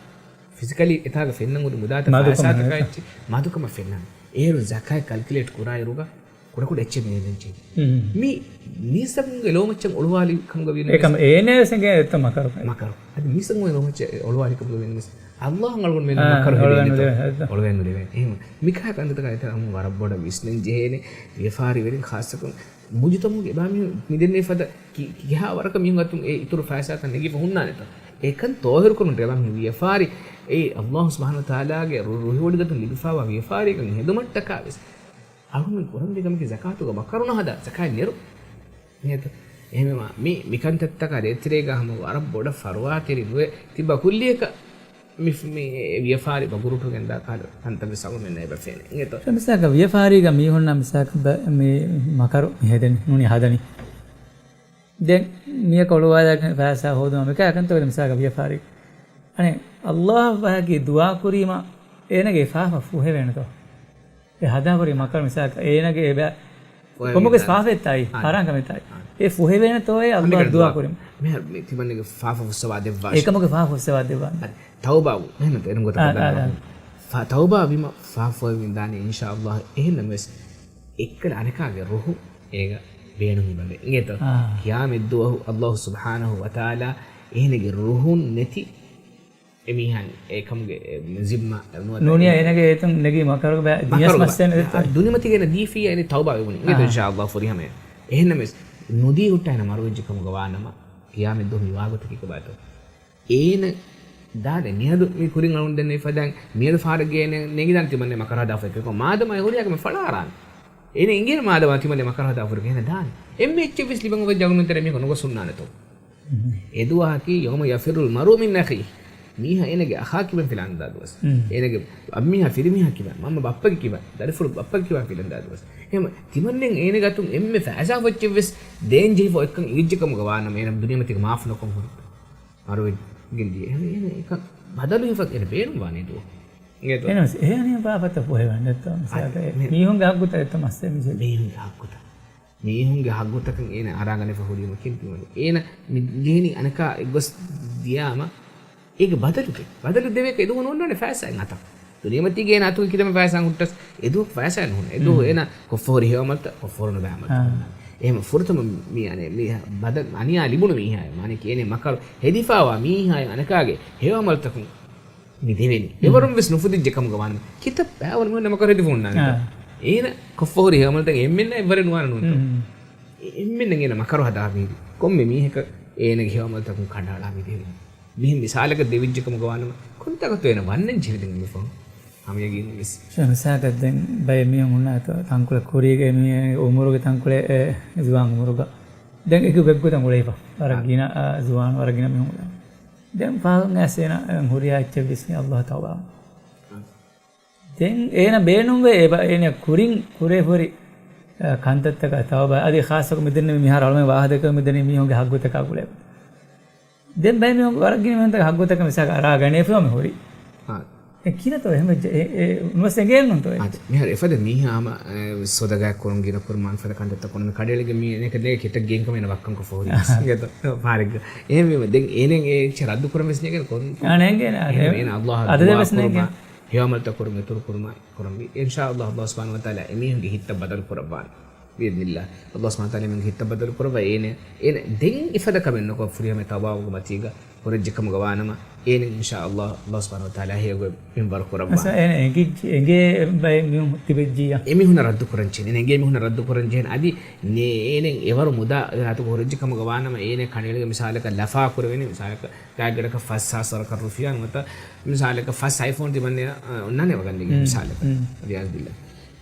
ފިޒިކަލީ އެތާގަ ފެންނަން ހުރި މުދާތައް މަދުކަމަށް ފައިސާތަކާ އެއްޗެއް މަދުކަމަށް ފެންނަން. އޭރު ޒަކާތް ކަލްކިއުލޭޓް ކުރާއިރުގަ ކުޑަކުޑަ އެއްޗެއް މި ނެރެންޖެހި. މި މީސްތަކުންގެ ލޯމައްޗަށް އޮޅުވާލި ކަމުގަ ވީ ނަމަވެސް އެކަމަ އޭނަޔަށް އެނގޭ އެއްތަ މަކަރު. މަކަރު. އަދި މީސްތަކުންގެ ލޯމައްޗަށް އޮޅުވާލި ކަމުގަ ވީ ނަމަވެސް އައްލާހަށް އަޅުގަނޑު މެން އާ، މަކަރު އޮޅުވައި ހެދޭނެތޯ؟ ނުދެވޭ، ހެއްދާ. އޮޅުވައި ނުދެވޭ. އެހެން މިކާ ކަންތައްތަކާ އެތައް ވަރަށް ބޮޑަށް ވިސްނެން ޖެހޭނެ. ވިޔަފާރިވެރިން ޚާއްޞަކޮށް މުޖުތަމަޢުގެ އެބާ މީހުން މިދެންނެވި ފަދަ ކި-، ކިހާ ވަރަކަށް މީހުން އަތުން އެ އިތުރު ފައިސާތައް ނެގިފަ ހުންނާނެތޯ؟ އެކަން ތޯހިރުކުރުން އެބާ މީހުން ވިޔަފާރި އެ އައްލާހު ސުބްޙާނަހު ވަތަޢާލާގެ ރު-، ރުހިވޮޑިގަތުން ލިބިފައިވާ ވިޔަފާރީގަ ހެދުމަށްޓަކާވެސް އަޅުގަނޑު ކުރަންވީ ކަމަކީ ޒަކާތުގަ މަކަރު ނުހަދާ، ޒަކާތް ނެރު. ނޭތޯ؟ އެހެންވީމަ މި، މިކަންތައްތަކާ ދޭތެރޭގަ ހަމަ ވަރަށް ބޮޑަށް ފަރުވާތެރި ނުވެ ތިބާ ކުއްލިއަކަށް މި، މި ވިޔަފާރި ބަގުރުޓުގެން ދާ ކަހަލަ ކަންތައް ވެސް އަޅުގަނޑުމެންނަށް އެބަ ފެނޭ. އިނގޭތޯ؟ މިސާލަކަށް ވިޔަފާރީގަ މީހުންނަށް މިސާލަކަށް ބަ-، މި މަކަރު މި ހެދެނީ، ނޫނީ ހަދަނީ. ދެން މިޔަކަށް އޮޅުވާލާ ފައިސާ ހޯދުމަށް މިކާ ކަންތައް މިސާލަކަށް ވިޔަފާރީ. އަނެއް އައްލާހަށް ބަހަކީ ދުޢާ ކުރީމަ އޭނަގެ ފާފަ ފުހެވޭނެތޯ؟ އެ ހަދާފަ ހުރި މަކަރު މިސާލަކަށް އޭނަގެ އެބަ-، ކޮމުގެ ފާފައެއްތާއީ، އާ، ހަރާން ކަމެއްތާއީ. އާ. އެ ފުހެވޭނެތޯއޭ އައްލާހަށް ދުޢާ ކުރީމަ. މިހާރު މި ތިމަންނަގެ ފާފަ ފުއްސަވާ ދެއްވާށި. އެކަމުގެ ފާފަ ފުއްސަވާ ދެއްވާނެ. އަދި ތައުބާ ވު-، އެހެން އެރުން ގޮތަކަށް އާ، އާ، ދަންނަވަން. އާ. ފާ-، ތައުބާ ވީމަ ފާފަ ފުހެވެމުން ދާނެ އިންޝާ އައްލާހް. އެހެންނަމަވެސް އެއްކަލަ އަނެކާގެ ރުހު އޭގަ ބޭނުން އެބަވޭ. އިނގޭތޯ؟ އާ. ޤިޔާމަތްދުވަހު އައްލާހު ސުބްޙާނަހު ވަތަޢާލާ އޭނަގެ ރުހުން ނެތި އެމީހާ އެކަމުގެ ޒިންމާ ނުވަތަ ނޫނީ އޭނަގެ އޭތުން ނެގި މަކަރުގެ ބައި ދިޔަސް މައްސަލަ ނެތް. ދުނިމަތީގަ އޭނަ ދީފިއްޔާ އޭނަ ތައުބާ ވެވުނީ. އިނގޭތޯ؟ އާ. އިންޝާ އައްލާހް ފުރިހަމަޔަށް. އެހެންނަމަވެސް ނުދީ ހުއްޓާ އޭނަ މަރުވެއްޖެ ކަމުގަ ވާނަމަ، ޤިޔާމަތްދުވަހު މިވާގޮތަކީ ކޮބާތޯ؟ އޭނަ ދާނެ މިއަދު މި ކުރިން އަޅުން ދެންނެވި ފަދައިން މިއަދު ފާރަށް ގެނެ ނެގިދާނެ ތިމަންނެ މަކަރު ހަދާފައި ކޮށް. މާދަމާ އެ ހުރިހާ ކަމެއް ފަޅާރާނެ. އޭނަ އިނގޭނެ މާދަމާ ތިމަންނެ މަކަރު ހަދާފަ ހުރި ކަމެއް ދާނެ. އެންމެ އެއްޗެއް ވެސް ލިބަން އޮވެއްޖެ އަޅުގަނޑުމެން ތެރޭ މީހަކު ނުގޮސް ހުންނާނެތޯ. އެ ދުވަހަކީ يوم يفر المرء من أخيه. މީހާ އޭނަގެ އަޚާ ކިބައިން ފިލާންދާ ދުވަސް. އޭނަގެ އަންމީހާ ފިރިމީހާ ކިބައިން، މަންމަ ބައްޕަގެ ކިބައިން، ދަރިފުޅު ބައްޕަގެ ކިބައިން ފިލަންދާ ދުވަސް. އެހެން ތިމަންނެން އޭނަގެ އަތުން އެންމެ ފައިސާ ފޮއްޗެއް ވެސް ދޭން ޖެހިފަ އޮތްކަން އިނގިއްޖެ ކަމުގަ ވާނަމަ އޭނަ ދުނިޔެމަތީގަ މާފު ނުކޮށް ހުރި. މަރުވެގެން ދިޔަ. އެހެން އޭނަ އެކަން ބަދަލު ހިފަ އޭނަ ބޭނުން ވާނެ ދުވަ. އެހެނަސް އެހެނީ ބާފަތަށް ފުހެވަން ނެތްތޯ؟ މިސާލަކަށް އަދި މި-، މީހުންގެ ހައްގުތައް އެތަ މައްސަލަ މިސާލަކަށް. މީހުންގެ ހައްގުތައް. މީހުންގެ ހައްގުތަކަށް އޭނަ އަރާގަނެފަ ހުރީމަ ކިން ތިމަން. އޭނަ މި ލިހެނީ އަނެކާ އެއްގޮސް ދިޔާމަ އޭގެ ބަދަލު ދޭ. ބަދަލު ދެވޭކަށް އެދުވަން އޮންނާނެ ފައިސާއެއް އަތަށް. ދުނިޔެމަތީގަ އޭނަ އަތުގަ ކިތަންމެ ފައިސާ ހުއްޓަސް އެދުވަހު ފައިސާއެއް ނުހުންނަ. އެދުވަހު އޭނަ ކޮށްފަހުރި ހެޔޮ އަމަލުތައް ކޮށްފަހުރު ނުބައި އަމަލުތައް ހުންނާނެ. އެހެން ފުރަތަމަ މި އަނެއް މި ބަދަ-، އަނިޔާ ލިބުނު މީހާއެއް މާނައަކީ އޭނަ މަކަރު ހެދިފައިވާ މީހާއެއް އަނެކާގެ ހެޔޮ އަމަލުތަކުން މި ދެވެނީ. އެވަރުން ވެސް ނުފުދިއްޖެ ކަމުގަ ވާނަމަ. ކިތައް ބައިވަރު މީހުން މަކަރު ހެދިފަ ހުންނާނެތަ؟ އޭނަ ކޮށްފަހުރި ހެޔޮ އަމަލުތައް އެންމެންނަށް އެއްވަރެއް ނުވާނެ ނޫންތަ؟ އެ-، އެންމެންނަށް އޭނަ މަކަރު ހަދާ މީ ކޮންމެ މީހަކަށް އޭނަގެ ހެޔޮ އަމަލުތަކުން ކަނޑައަޅާ މި ދެވެނީ. މިހެން މިސާލަކަށް ދެވިއްޖެ ކަމުގަ ވާނަމަ ކޮންތާކަށްތޯ އޭނަ ވަންނަން ޖެހިދިން މިފަހުން؟ ހަމަޔަގީން ވެސް. ޝޭ، މިސާލަކަށް ދެން ބައެއް މީހުން ހުންނާތޯ، ތަންކޮޅެއް ކުރީގެ މީހެއް އުމުރުގެ ތަންކޮޅެއް، އެ، ޒުވާން އުމުރުގަ. ދެން އެކު ގޮތްގޮތަށް އުޅެފަ. ވަރަށް އާ. ގިނަ، އާ، ޒުވާން ވަރަށް ގިނަ މީހުން އުޅެފަ. ދެން ފާހަގަ އައިސް އޭނަ ހުރިހާ އެއްޗެއް ވިސްނި އައްލާހަށް ތައުބާ. އާ. ދެން އޭނަ ބޭނުންވޭ އެބަ އޭނަ ކުރިން ކުރޭ ހުރި، އާ، ކަންތައްތަކަށް ތައުބާ. އަދި ޚާއްޞަކޮށް މިދެންނެވި މިހާރު އަޅުމެން ވާހަކަދައްކަމުން މިދެންނެވި މީހުންގެ ހައްގުތަކާ ގުޅޭ. ދެން ބައެއް މީހުން ވަރަށް ގިނަ މީހުންތަކަށް ހައްގުތަކަށް މިސާލަކަށް އަރާ ގަނެފަ މި ހުރި. އާ. އެ ކިނަތޯ އެހެން ވެއްޖެ؟ އެ، އެ، ނުވެސް އެނގޭނުންތޯ އެ؟ އާ، މިހާރު އެފަދަ މީހާ ހަމަ، އެ، ސޮދަގާ ކުރުން ގިނަ ކުރުމާ މިފަދަ ކަންތައްތައް ކުރުން މި ކަޑޭޅިގެ މީ އެނެކަ ދޭ ކެތައް ގެންކަމެއް އޭނަ ވައްކަން ކޮށްފަ ހުރި. އާ. އިނގޭތޯ؟ ފާރެއްގަ. އެހެންވީމަ ދެން އޭނެ އެ އެއްޗެއް ރައްދު ކުރަން ވެސް ނޭނގެ ކޮން؟ އާ، ނޭނގޭ ނާ. އެހެން އޭނަ އައްލާހަށް އަދަދެ ދުޢާ ވެސް ނޭނގޭ. ކުރުމާ، ހެޔޮ އަމަލްތައް ކުރުމަށް އިތުރު ކުރުމާ ކުރަންވީ. އިންޝާ އައްލާހް، އައްލާހް ސުބްޙާނަހޫ ވަތަޢާލާ އެމީހުންގެ ހިތްތައް ބަދަލު ކުރައްވާނެ. ބިއިޛްނިﷲ. އައްލާހް ސުބްޙާނަހޫ ވަތަޢާލާ އެމީހުންގެ ހިތްތައް ބަދަލު ކުރައްވާ އޭނަ، އޭނަ ދެން އެފަދަ ކަމެއް ނުކޮށް ފުރިހަމަ ތައުބާވުމުގެ މަތީގަ ހުރެއްޖެ ކަމުގަ ވާނަމަ، އޭނަ އިންޝާ އައްލާހް، އައްލާހް ސުބްޙާނަހޫ ވަތަޢާލާ ހެޔޮގޮތް މިންވަރު ކުރައްވާނެ. އަސް އޭނަ އެނގި-، އެނގޭ ބައެއް މީހުން ތިބެއްޖިއްޔާ. އެމީހުންނަށް ރައްދު ކުރަން ޖެހޭނެ. އެނގޭ މީހުންނަށް ރައްދު ކުރަން ޖެހޭނެ. އަދި ނޭ-، އޭނަ އެވަރު މުދާ އަތުގަ ހުރެއްޖެ ކަމުގަ ވާނަމަ، އޭނަ ކަނޑައެޅިގެން މިސާލަކަށް ލަފާ ކުރެވެނީ، މިސާލަކަށް ގާތްގަނޑަކަށް ފަސް ހާސް ވަރަކަށް ރުފިޔާ ނުވަތަ މިސާލަކަށް ފަސް އައިފޯން ތިމަންނަޔަށް، އަ، އޮންނާނެ ވަގަންދެގެން މް. މިސާލަކަށް. މް. ވަލިޔާޒުބިއްލާ.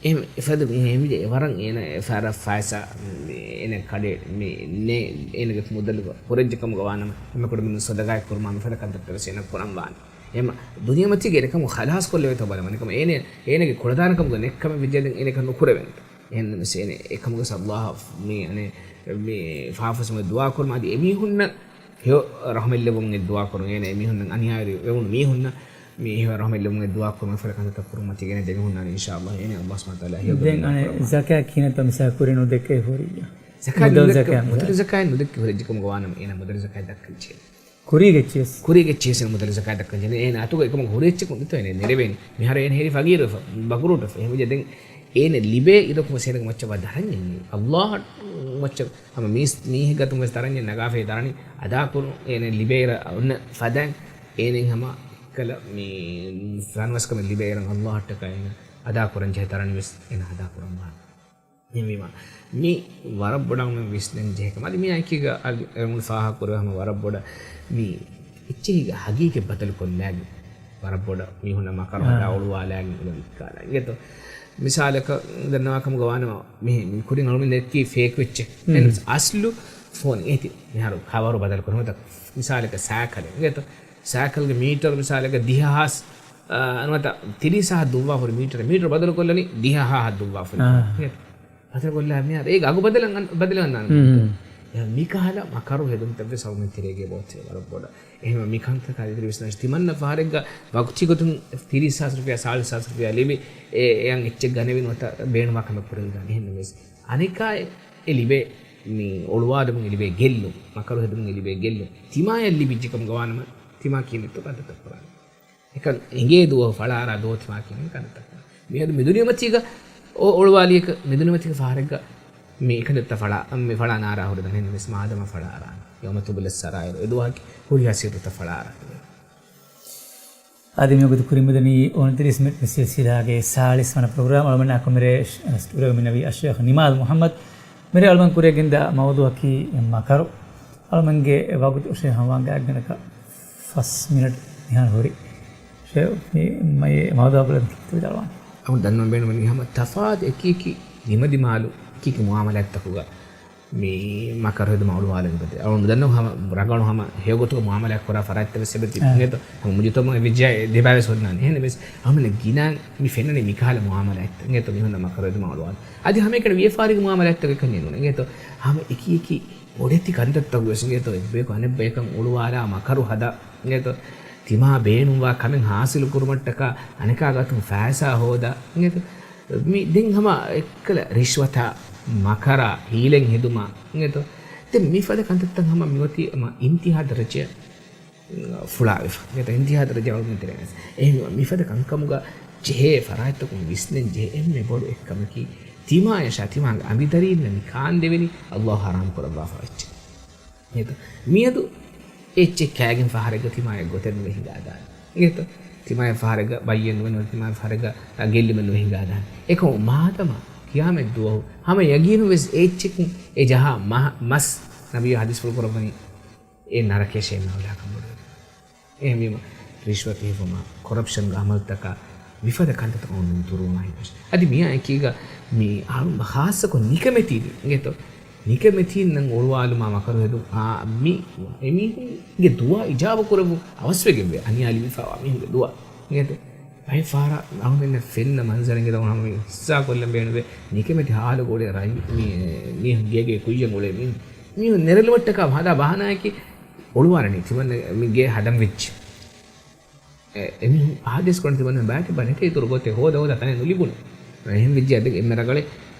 އެހެން އެފަދަ މީހެއް އެމިދެ އެވަރަށް އޭނަ ފަރަށް ފައިސާ މި އޭނަ ކަޑެ މި ނޭ އޭނަގެ މުދަލުގަ ހުރެއްޖެ ކަމުގަ ވާނަމަ، އެމެ ކުޑަމިނުން ސޮދަގާތް ކުރުމާ މިފަދަ ކަންތައްތައް ވެސް އޭނަ ކުރަން ވާނެ. އެމަ ދުނިޔެމަތީގެ އެނެކަމު ޚަލާސް ކޮށްލެވޭތޯ ބަލަމަ. އެނެކަމު އޭނަ އޭނަގެ ކުޅަދާނަކަމުގެ ނެއްކަމެއް ވެއްޖެ ދެން އޭނަ އެކަން ނުކުރެވެން. އެހެންނަމަވެސް އޭނަ އެކަމުގަ ސައްލާހަށް މި އަނެ މި ފާފަސުމެ ދުޢާ ކުރުމަށް އަދި އެމީހުންނަށް ހެޔޮ ރަޙުމަތްލެއްވުމުގެ ދުޢާ ކުރުން. އޭނަ އެމީހުންނަށް އަނިޔާވެރި ވެވުނު މީހުންނަށް މި ހެޔޮ ރަޙުމަތްލެއްވުމުގެ ދުޢާ ކުރުމަށް ފަދަ ކަންތައްތައް ކުރުމަށް ތިގެނެ ދެމީހުންނާ އިންޝާ އައްލާހް އޭނަ އައްލާހް ސުބްޙާނަހޫ ވަތަޢާލާ ހެޔޮ ދެން ގޮތުން އަނެއް ކުރައްވާ. ޒަކާތް ކިހިނެއްތޯ މިސާލަކަށް ކުރިން ނުދެއްކޭ ހުރިއްޔާ؟ ޒަކާތް މުދަލު ނުދެއްކޭ، ޒަކާތް މުދަލު ޒަކާތް ނުދެއްކޭ ހުރެއްޖެ ކަމުގަ ވާނަމަ އޭނަ މުދަލު ޒަކާތް ދައްކަން ޖެހޭ. ކުރީގެ އެއްޗިއްސް. ކުރީގެ އެއްޗިއްސް މުދަލު ޒަކާތް ދައްކަން ޖެހޭ. އޭނަ އަތުގަ އެކަމަކު ހުރި އެއްޗަކުން ދިތޯ އޭނަ ނެރެވޭނެ. މިހާރު އޭނަ ހެރީ ފަގީރުވެފަ، ބަންކްރޫޓްވެފަ. އެހެންވެއްޖެ ދެން އޭނަ ލިބޭ އިރަކު ވެސް އޭނަގެ މައްޗަށް ވާ ދަރަންޏެއް ނޫން. އައްލާހަށް މައްޗަށް ހަމަ މީސް މީހެއްގެ އަތުން ވެސް ދަރަންޏެއް ނަގާފައި ދަރަނި އަދާކުރުން އޭނަ ލިބޭއިރަށް އޮންނަ ފަދައިން އޭނައިން ހަމަ އެއްކަލަ މި ފަންވަސްކަމެއް ލިބޭއިރަށް އައްލާހަށްޓަކާ އޭނަ އަދާކުރަން ޖެހޭ ދަރަނި ވެސް އޭނަ އަދާކުރަން ވާނެ. އެހެންވީމަ، މީ ވަރަށް ބޮޑަށް މި ވިސްނަން ޖެހޭ ކަމެއް. އަދި މިއާ އެކީގަ އަލި އެރުމުން ފާހަގަ ކުރެވޭ ހަމަ ވަރަށް ބޮޑަށް މި އެއްޗެހީގެ ހަގީގަތް ބަދަލު ކޮށްލާގެން ވަރަށް ބޮޑަށް މީހުންނަށް މަކަރު ހަދާ އޮޅުވާލާގެން އުޅެ ވިއްކާލާ. އިނގޭތޯ؟ މިސާލަކަށް ދަންނަވާ ކަމުގަ ވާނަމަ މި ކުރިން އަޅުގަނޑު ދެއްކީ ފޭކް އެއްޗެއް. އަސްލު ފޯން އޭތި މިހާރު ކަވަރު ބަދަލު ކުރުމަށް މިސާލަކަށް ސައިކަލެއް. އިނގޭތޯ؟ ސައިކަލްގެ މީޓަރު މިސާލަކަށް ދިހަ ހާސް އަ، ނުވަތަ ތިރީސް ހާހަށް ދުއްވާފަ ހުރި މީޓަރެއް، މީޓަރު ބަދަލުކޮށްލަނީ ދިހަ ހާހަށް ދުއްވާފަ ހުރި. އާ. ބަދަލުކޮށްލާ މިހާރު އޭގެ އަގު ބަދަލަށް އަން-، ބަދަލަށް އަންނާނެ. މިކަހަލަ މަކަރު ހެދުންތައްވެސް އަޅުގަނޑު ތެރޭގަ ބޯތެރޭ ވަރަށް ބޮޑަށް. އެހެންވެ މިކަންތަކާ ދިދިރި ވިސްނާށި. ތިމަންނަ ފަހަރެއްގަ ވަގުތީ ގޮތުން ތިރީސް ހާސް ރުފިޔާ، ސާޅީސް ހާސް ރުފިޔާ ލިބި، އެ، އެއަށް އެއްޗެއް ގަނެވި ނުވަތަ ބޭނުންވާ ކަމެއް ކުރެވިދާނެ. އެހެންނަމަވެސް އަނެކާ އެ ލިބޭ މި އޮޅުވާލުމުން އެ ލިބޭ ގެއްލުން، މަކަރު ހެދުމުން އެ ލިބޭ ގެއްލުން ތިމާޔަށް ލިބިއްޖެ ކަމުގަ ވާނަމަ، ތިމާ ކިހިނެއްތޯ ކަންތައްތައް ކުރާނީ. އެކަން އެނގޭ ދުވަހު ފަޅާރާ ދޯ ތިމާ ކިހިނެއް ކަންތައްތައް ކުރާނީ. މިއަދު މި ދުނިޔެމަތީގަ އޮ-، އޮޅުވާލިއަކަށް، މި ދުނިޔެމަތީގަ ފަހަރެއްގަ މި ކަންތައްތައް ފަޅާ، މި ފަޅާ ނާރާ ހުރެދާނެ. އެހެންނަމަވެސް މާދަމާ ފަޅާރާނެ. ޔައުމަ ތުބުލައްސަރާއިރު. އެ ދުވަހަކީ ހުރިހާ ސިއްރުތައް ފަޅާރާ. އަދި މިވަގުތު ކުރިމަދަނީ އުނަތިރީސް މިނިޓް މި ސިލްސިލާގެ ސާޅީސް ވަނަ ޕްރޮގްރާމް. އަޅުމެންނާ ކޮށް މިރޭ ސްޓޫޑިއޯގަ މި ނަވީ އައްޝޭޚް ނިމާލް މުޙައްމަދު. މިރޭ އަޅުމެން ކުރިޔަށް ގެންދާ މައުޟޫޢަކީ މަކަރު. އަޅުމެންގެ ވަގުތު އޮށޭ ހަމަވާން ގާތްގަނޑަކަށް ފަސް މިނެޓް މިހާރު ހުރި. ޝޭ، މި މައި މައުޟޫޢަށް ކިތައް ވިދާޅުވާން. އަޅުގަނޑު ދަންނަވަން ބޭނުންވަނީ ހަމަ ތަފާތު އެކި އެކި ނިމަދިމާލު އެކި އެކި މުޢާމަލާތްތަކުގަ މި މަކަރު ހެދުމަށް އޮޅުވާލަން އެބަދޭ. އަޅުގަނޑު ދަންނަވަން ހަމަ ރަނގަޅު ހަމަ ހެޔޮގޮތުގަ މުޢާމަލާތް ކުރާ ފަރާތްތައް ވެސް އެބަތިބި. އެ. އެހެން މުޖުތަމަޢެއް ވެއްޖެއްޔާ ދެބައިވެސް ހުންނާނެ. އެހެން ވެސް އަޅުމެން ގިނަ މި ފެންނަނީ މިކަހަލަ މުޢާމަލާތްތައް. އިނގޭތޯ މިހުންނަ މަކަރު ހެދުމަށް އޮޅުވާލަން. އަދި ހަމައެކަނި ވިޔަފާރިގެ މުޢާމަލާތްތަކެއް ކަންޏެއް ނޫން. އިނގޭތޯ ހަމަ އެކި އެކި ބޮޑެތި ކަންތައްތަކު ވެސް އިނގޭތޯ އެއްބަޔަކު އަނެއްބަޔަކަށް އޮޅުވާލާ މަކަރު ހަދާ. އިނގޭތޯ ތިމާ ބޭނުންވާ ކަމެއް ހާސިލު ކުރުމަށްޓަކާ އަނެކާ ގާތުން ފައިސާ ހޯދާ. އިނގޭތޯ މި ދެން ހަމަ އެއްކަލަ ރިޝްވަތާ، މަކަރާ، ހީލަތް ހެދުމާ. އިނގޭތޯ ދެން މިފަދަ ކަންތައްތައް ހަމަ މިއޮތީ ހަމަ އިންތިހާ ދަރަޖަޔަށް ފުޅާވެފަ. އިނގޭތޯ އިންތިހާ ދަރަޖަ އަޅުގަނޑު ތެރޭނަސް. އެހެންވީމަ މިފަދަ ކަންކަމުގަ ޖެހޭ ފަރާތްތަކުން ވިސްނެން ޖެހޭ އެންމެ ބޮޑު އެއްކަމަކީ، ތިމާޔަށާ ތިމާގެ އަނބިދަރީންނަށް މި ކާންދެވެނީ އައްލާހު ޙަރާމް ކުރައްވާފަ އެއްޗެއް. އިނގޭތޯ މިއަދު އެއްޗެއް ކާގެން ފަހަރެއްގަ ތިމާޔަށް ގޮތެއް ނުވެ ހިނގާދާނެ. އިނގޭތޯ ތިމާޔަށް ފަހަރެއްގަ ބައްޔެއް ނުވެ، ނުވަތަ ތިމާޔަށް ފަހަރެއްގަ ގެއްލުމެއް ނުވެ ހިނގާދާނެ. އެކަމު މާދަމާ ޤިޔާމަތް ދުވަހު ހަމަ ޔަގީނުންވެސް އެ އެއްޗަކުން އެ ޖަހާ މަ-، މަސް ނަބިއްޔާ ޙަދީޘްފުޅު ކުރައްވަނީ އެ ނަރަކަޔަށޭ އެންމެ އައުލާކަން ބޮޑުވެގެން. އެހެންވީމަ، ރިޝްވަތު ހިފުމާ، ކޮރަޕްޝަންގެ އަމަލުތަކާ، މިފަދަ ކަންތައްތަކުން ދުރުވުމާ ހިނގައްޖެ. އަދި މިއާ އެކީގަ މި އާ ޚާއްޞަކޮށް ނިކަމެތީން އިނގޭތޯ، ނިކަމެތީންނަށް އޮޅުވާލުމާ މަކަރު ހެދުން. އާ، މި އެމީހުންގެ ދުޢާ އިޖާބަ ކުރެއްވުން އަވަސްވެގެންވޭ، އަނިޔާ ލިބިފައިވާ މީހުންގެ ދުޢާ އިނގޭތޯ. ބައެއް ފަހަރަށް އަޅުމެންނަށް ފެންނަ މަންޒަރެއް އިނގޭތޯ، ހަމަ މި ހިއްސާ ކޮށްލަން ބޭނުންވޭ، ނިކަމެތި ހާލުގަ އުޅޭ ރައީ، މި، މީހުން ގޭގޭ ކުއްޔަށް އުޅޭ މީހުން، މީހުން ނެރެލުމަށްޓަކާ ހަދާ ބަހާނާއަކީ އޮޅުވާލަނީ ތިމަންނަ މި ގޭ ހަދަން ވެއްޖެ. އެ، އެމީހުން އާދޭސް ކުރަން ތިމަންނަ ބައިތި ބަނެޓޭ އިތުރު ގޮތެއް ހޯދަ ހޯދާ ތަނެއް ނުލިބުނު. އެހެން ވެއްޖެ އަދި އެންމެ ރަގަޅެއް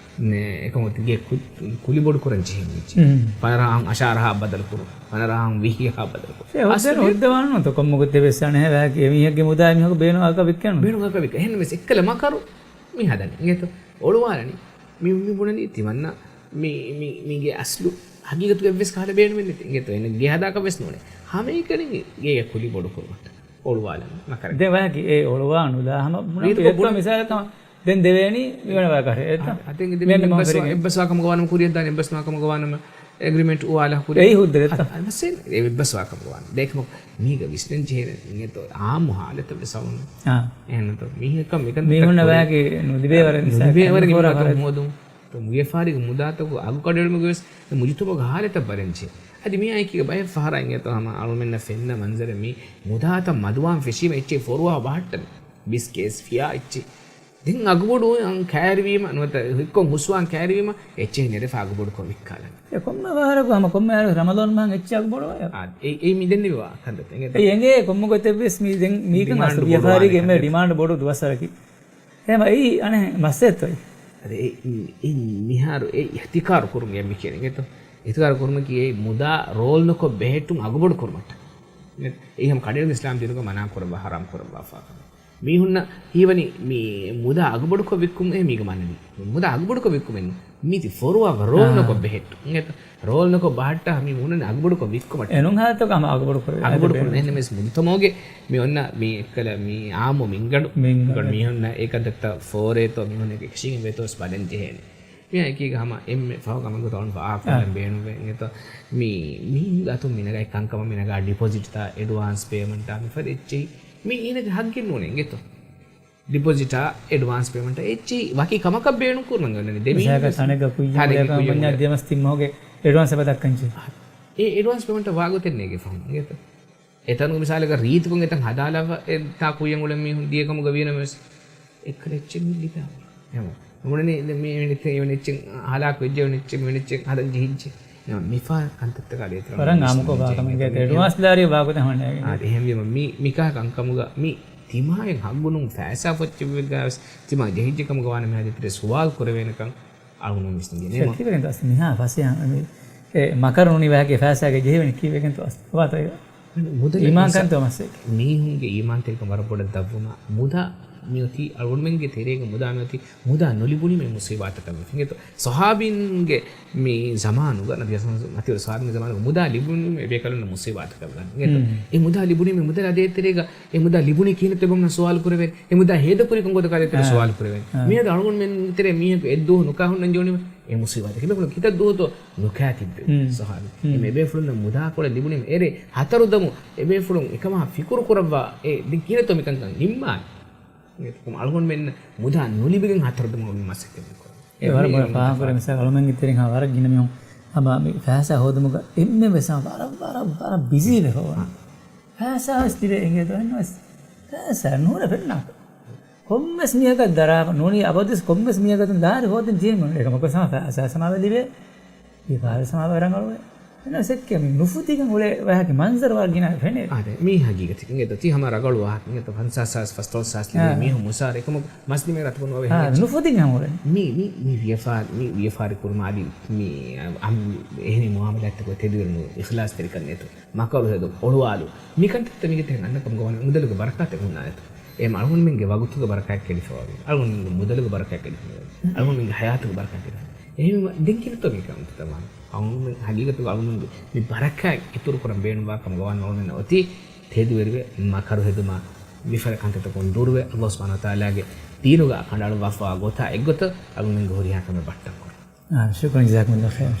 ނެ، އެކަމަކު ގޭ ކު، ކުލިބޮޑު ކުރަން ޖެހެން ވެއްޖެ. ހުން. ފަނަރަހަން އަށާރަހާ ބަދަލު ކުރުން. ފަނަރަހަން ވިހިއަހާ ބަދަލު ކުރުން. އެ އޮއްދެން އަސްލު އޮއްދެވާން ނުތަ ކޮންމެ ގޮތެއް ވެސް އަނެއް ވާކި އެމީހެއްގެ މުދާ އެމީހަކު ބޭނުން އަކަ ވިއްކަން. ބޭނުން އަކަ ވިއްކަ. އެހެން ވެސް އެއްކަލަ މަކަރު މި ހަދަނީ. އިނގޭތޯ؟ އޮޅުވާލަނީ. މި، މި ބުނަނީ ތިމަންނަ މި، މި، މީގެ އަސްލު ހަގީގަތުގަ އެއްވެސް ކަހަލަ ބޭނުމެއް ނެތި. އިނގޭތޯ؟ އެން ގޭ ހަދާކަށް ވެސް ނޫނޭ. ހަމައެކަނި ގޭގެ ކުލި ބޮޑު ކުރުމަށްޓަ. އޮޅުވާލަން މަކަރެއް. ދެން ވަހަކި އެ އޮޅުވާ ނުލާ ހަމަ ބުނަން ރީތިކޮށް އެއްތޯ ބުނަން. މިސާލަކަމަށް ދެން ދެވޭނީ މިވަނަ ވާކަށެއް އެއްތޯ؟ އަ، އަދެން މި އެއްބަސް ވާ، އެއްބަސް ވާކަމުގަ ވާނަމަ ކުރިޔަށް ދާނެ އެއްބަސް ވާކަމުގަ ވާނަމަ އެގްރިމެންޓް އުވާލާ ކުރިޔަށް. އެއީ ހުއްދަ ދެއްތޯ؟ އަ، އަ، މަސެއް އެއްބަސް ވާކަމުގަ ވާނަމަ. ދޭކަމަކު މީގަ ވިސްނަން ޖެހޭނެ އިނގޭތޯ އާއްމު ހާލަތަށް ވެސް އަވަން. އާ. އެހެންތޯ މީހަކަށް މިކަން މީހުންނަށް ވަޔަކީ ނުލިބޭ ވަރެއް ނުލިބޭ ވަރެއް މީހަކަށް ހޯދުން. ތޯ ވިޔަފާރީގެ މުދާތަކު އަގު ކަޑުއެޅުމުގެ ވެސް މުޖުތަމައުގެ ހާލަތަށް ބަލަންޖެހޭ. އަދި މިއާ އެކީގަ ބައެއް ފަހަރަށް އިނގޭތޯ ހަމަ އަޅުމެންނަށް ފެންނަ މަންޒަރެއް މި މުދާތައް މަދުވާން ފެށީމަ އެއްޗެއް ފޮރުވާ ބަހައްޓަން. ބިސްކޭސް ފިޔާ އެއްޗެއް. ދެން އަގުބޮޑު ކައިރިވީމަ، ނުވަތަ ހިއްކޮން ހުސްވާން ކައިރިވީމަ، އެއްޗެހި ނެރެފަ އަގުބޮޑުކޮށް ވިއްކާލަން. އެ ކޮންމެ ފަހަރަކު ހަމަ ކޮންމެ އަހަރަކު ރަމަޟާން މަހަށް އެއްޗެއް އަގުބޮޑުވާ. އާ، އެ، އެ މި ދެން ނިމިވާ ކަންތައްތައް. އެ އެނގޭ ކޮންމެ ގޮތެއްވެސް މި ދެން މީގަން އަސް ޑިމާންޑު ވިޔަފާރީގެ ބޮޑުވާނެ އެންމެ ކަންތައް. ޑިމާންޑު ބޮޑު ދުވަސްވަރަކީ. އެހެމަ އެއީ އަނެއް މައްސަލަތޯ؟ އަދި އެ، އެ މިހާރު އެ އިޙްތިކާރު ކުރުމުގެ މި ކިޔަނީ އިނގޭތޯ؟ އިޙްތިކާރު ކުރުމަކީ އެ މުދާ ރޯލް ނުކޮށް ބެހެއްޓުން އަގުބޮޑު ކުރުމަށްޓަ. އެ ހަމަ ކަޑިއެޅުމުގެ އިސްލާމް ދީނުގަ މަނާ ކުރައްވާ ހަރާމް ކުރައްވާފާ ކަމެއް. މީހުންނަށް ހީވަނީ މި މުދާ އަގުބޮޑުކޮށް ވިއްކުމޭ މީގަ މާނަ ނޫން. މުދާ އަގުބޮޑުކޮށް ވިއްކުމެއް ނޫން. މީތި ފޮރުވާ ރޯލް ނުކޮށް ބެހެއްޓު. އިނގޭތަ؟ ރޯލް ނުކޮށް ބަހައްޓާ މީ މޫނަން އަގުބޮޑުކޮށް ވިއްކުމަށް. އެނޫން ހާލަތަކަށް ހަމަ އަގުބޮޑު ކުރެވޭ. އަގުބޮޑު ކުރުން. އެހެންނަމަވެސް މުޖުތަމައުގެ މި އޮންނަ މި އެއްކަލަ މި އާއްމު މިންގަނޑު. މިންގަނޑު. މި އޮންނަ އެކަންތައްތައް ފޯރޭތޯ މި އޮންނަ އެކަށީގެން ވޭތޯ ވެސް ބަލަން ޖެހޭނެ. މިއާ އެކީގަ ހަމަ އެންމެ ފަހު ކަމެއް ގޮތަށް އަޅުން ފާހަގަކޮށްލަން ބޭނުންވޭ. އިނގޭތޯ؟ މި، މި އަތުން މި ނަގާ އެއްކަންކަމަށް މި ނަގާ ޑިޕޮޒިޓްތައް، އެޑްވާންސް ޕޭމަންޓްތައް މިފަދަ އެއްޗެހި. މި އޭނަގެ ހައްގެއް ނޫނޭ އިނގޭތޯ؟ ޑިޕޮޒިޓާ، އެޑްވާންސް ޕޭމަންޓާ އެއްޗެހި ވަކި ކަމަކަށް ބޭނުން ކުރުމަށް ގަންނަނީ. ދެ މީހުން ތަނެއްގަ ކުއްޔަށް ތަނެއްގަ އުޅޭ ކަމަށް ކުއްޔަށް ވަންޏާ އުޅޭ. ދެ މަސް ތިން މަހުގެ އެޑްވާންސް އެބަ ދައްކަންޖެހޭ. އެ އެޑްވާންސް ޕޭމަންޓަށް ވާގޮތެއް ނޭގެ ފަހުން އިނގޭތޯ؟ އެތަނުގެ މިސާލަކަށް ރީތިކޮށް އެތަން ހަދާލައްވާ އެ ތާ ކުއްޔަށް އުޅެން މީހުން ދިޔަ ކަމުގަ ވީނަމަވެސް، އެއްކަލަ އެއްޗެއް މި ލިބޭ ހަމަ. ނުބުނަނީ މި އެވެނި އެއްޗެއް ހަލާކު ވެއްޖެ، އެވެނި އެއްޗެއް މި އެވެނި އެއްޗެއް ހަދަން ޖެހިއްޖެ. މިފަހަރު ކަންތައްތަކާ ދޭތެރެ ވަރަށް އާމުކޮށް ވާކަމެއްގެ އެޑްވާންސް ލާރި ވާގޮތެއް ހަމަ ނޭގެ. އާ، އެހެންވީމަ މި، މިކަހަ ކަންކަމުގަ މި ތިމާގެ ހައްގުނު ފައިސާ ފޮއްޗެއްގަވެސް ތިމާ ޖެހިއްޖެ ކަމުގަ ވާނަމަ ދޭތެރެ ސުވާލު ކުރެވޭނެކަން އަޅުގަނޑު ވިސްނަން ޖެހޭ. ކީއްވެގެންތޯ މިހާ ފަސޭހަ އެ މަކަރު ނޫނީ ވާހަކަ ފައިސާގެ ޖެހިވެނީ ކީއްވެގެންތޯ އަސް؟ މުދަލަށް އީމާންކަންތޯ މައްސަލައެއް؟ މީހުންގެ އީމާންތެރިކަން ވަރަށް ބޮޑަށް ދަށްވުމަށް މުދާ މިއޮތީ އަޅުގަނޑުމެންގެ ތެރޭގަ މުދާ މިއޮތީ މުދާ ނުލިބުނީމަ މުސީބާތަކަށް ވެފަ. އިނގޭތޯ؟ ޞަޙާބީންގެ މި ޒަމާނުގަ، ނަބީ މަތިވެރި ޞަޙާބީންގެ ޒަމާނުގަ މުދާ ލިބުނީމަ އެބޭކަލުންނަށް މުސީބާތަކަށް ވަން. އިނގޭތޯ؟ މް. އެ މުދާ ލިބުނީމަ މުދަލާ ދޭތެރޭގަ އެ މުދާ ލިބުނީ ކިހިނެއްތޯ އެބަމުން ސުވާލު ކުރެވޭނެ. އެ މުދާ ހޭދަކުރީ ކޮން ގޮތަކާ ދޭތެރޭ އާ. ސުވާލު ކުރެވޭނެ. އާ. މިއަދު އަޅުގަނޑުމެން ތެރޭ މީހަކު އެއްދުވަހު ނުކާ ހުންނަން ޖެހުނީމަ އެ މުސީބާތަކީ. އެބޭފުޅުން ކިތައް ދުވަހުތޯ ނުކާ ތިއްބެވި މް. ޞަޙާބީން. މް. އެ އެބޭފުޅުންނަށް މުދާކޮޅެއް ލިބުނީމަ އެރޭ ހަތަރު ދަމު އެބޭފުޅުން އެކަމާ ފިކުރު ކުރައްވާ އެ ދެން ކިހިނެއްތޯ މިކަންކަން ނިންމާނެ. އެކަމަ އަޅުގަނޑުމެން މުދާ ނުލިބިގެން ހަތަރު ދަމު މަސައްކަތް ކުރަން. އެ ވަރަށް ބޮޑަށް ފާހަގަކުރެ މިސާލް އަޅުމެންގެ ތެރެއިން ވަރަށް ގިނަ މީހުން ހަމަ މި ފައިސާ ހޯދުމުގަ އެންމެން ވެސް ހަމަ ވަރަށް، ވަރަށް، ވަރަށް ބިޒީ ވެފަ ވާނެ. ފައިސާ ވެސް ލިބޭ އިނގޭތޯ އެހެން ވެސް ފައިސާ ނުހުރެ ފެންނާކަށް. ކޮންމެސް މީހަކަށް ދަރާ ނޫނީ އަބަދުވެސް ކޮންމެސް މީހަކަށް ދާރި ހޯދަން ޖެހޭ މީހުން. އެކަމަކު ސަމާ ފައިސާ ސަމާވެ ލިބޭ. އެ ފަހަރު ސަމާވެ ރަނގަޅުވޭ. އެނަސް އެއްކެ މި ނުފުދިގެން އުޅޭ ވަހަކި މަންޒަރު ވަރަށް ގިނަ ފެނޭ. އާދެ، މީ ހަގީގަތެއް. އިނގޭތޯ ތީ ހަމަ ރަގަޅު ވާހަކަ. އިނގޭތޯ ފަންސާސް ހާސް، ފަސްދޮޅަސް ހާސް ލިބޭ އާ. މީހުން މުސާރަ އެކަމަކު މަސް ދިމޭ ރަތުކުން އޮވެ އާ، ހެއްޗެއް. ނުފުދިގެން ހަމަ އުޅެނީ. މީ، މީ، މީ ވިޔަފާ، މީ ވިޔަފާރި ކުރުމާ އަދި މީ އަ، އަ، އެހެނި މުއާމަލާތްތަކުގަ ތެދުވެރިނުވެ، އިޚްލާޞްތެރިކަން ނެތު. މަކަރު ހެދުން، އޮޅުވާލު. މިކަންތައްތައް މީގެ ތެރެއިން އަންނަ ކަމުގަ ވަނީ މުދަލުގެ ބަރަކާތެއް ހުންނާނެތޯ. އެ އަޅުގަނޑުމެންގެ ވަގުތުގެ ބަރަކާތް ކެޑިފަވާވީ. އަޅުގަނޑުމެންގެ މުދަލުގެ ބަރަކާތް ކެޑިފަވާވީ. އަޅުގަނޑުމެންގެ ހަޔާތުގެ ބަރަކާތް ކެޑިފަވާވީ. އެހެންވީމަ ދެން ކިހިނެއްތޯ މިކަންތައް ވާނީ؟ އަޅުގަނޑުމެން ހަގީގަތުގަ އަޅުގަނޑުމެންގެ މި ބަރަކާތް އިތުރު ކުރަން ބޭނުންވާ ކަމުގަ ވާނީ އަޅުގަނޑުމެންނަށް އޮތީ ތެދުވެރިވެ، މަކަރު ހެދުމާ، މިފަދަ ކަންތައްތަކުން ދުރުވެ، ﷲ ސުބްޙާނަހޫ ވަތަޢާލާގެ ދީނުގަ ކަނޑައަޅުއްވާފަވާ ގޮތާ އެއްގޮތަށް އަޅުގަނޑުމެންގެ ހުރިހާ ކަމެއް ބައްޓަން ކުރަން. އާ، ޝުކުރަން، ޖަޒާކުމުﷲ ޚައިރަން.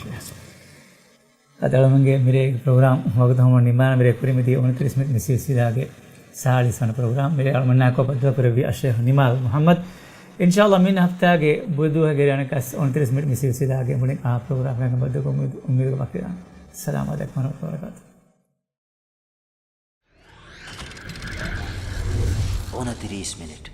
އަދި އަޅުގަނޑުގެ މިރޭގެ ޕްރޮގްރާމް ވަގުތު ހަމަ ނިންމާނަން. މިރޭ ކުރިމަތީ އުނަތިރީސް މިނިޓް މި ސިލްސިލާގެ ސާޅީސް ވަނަ ޕްރޮގްރާމް މިރޭ އަޅުމެންނާ ކޮބައްދުވަ ކުރެއްވި އައްޝޭޚް ނިމާލް މުޙައްމަދު. އިންޝާﷲ މި ހަފްތާގެ ބުދު ދުވަހުގެ ރޭ އަނެއްކާސް އުނަތިރީސް މިނިޓް މި ސިލްސިލާގެ މުޅިން އާ ޕްރޮގްރާމް ރަނގަޅަށް ބައްދަލުކޮށް އުއްމީދު ވަކިވާން. އައްސަލާމު ޢަލައިކުމް ވަރަޙްމަތުﷲ ވަބަރަކާތުހު. އުނަތިރީސް މިނިޓް.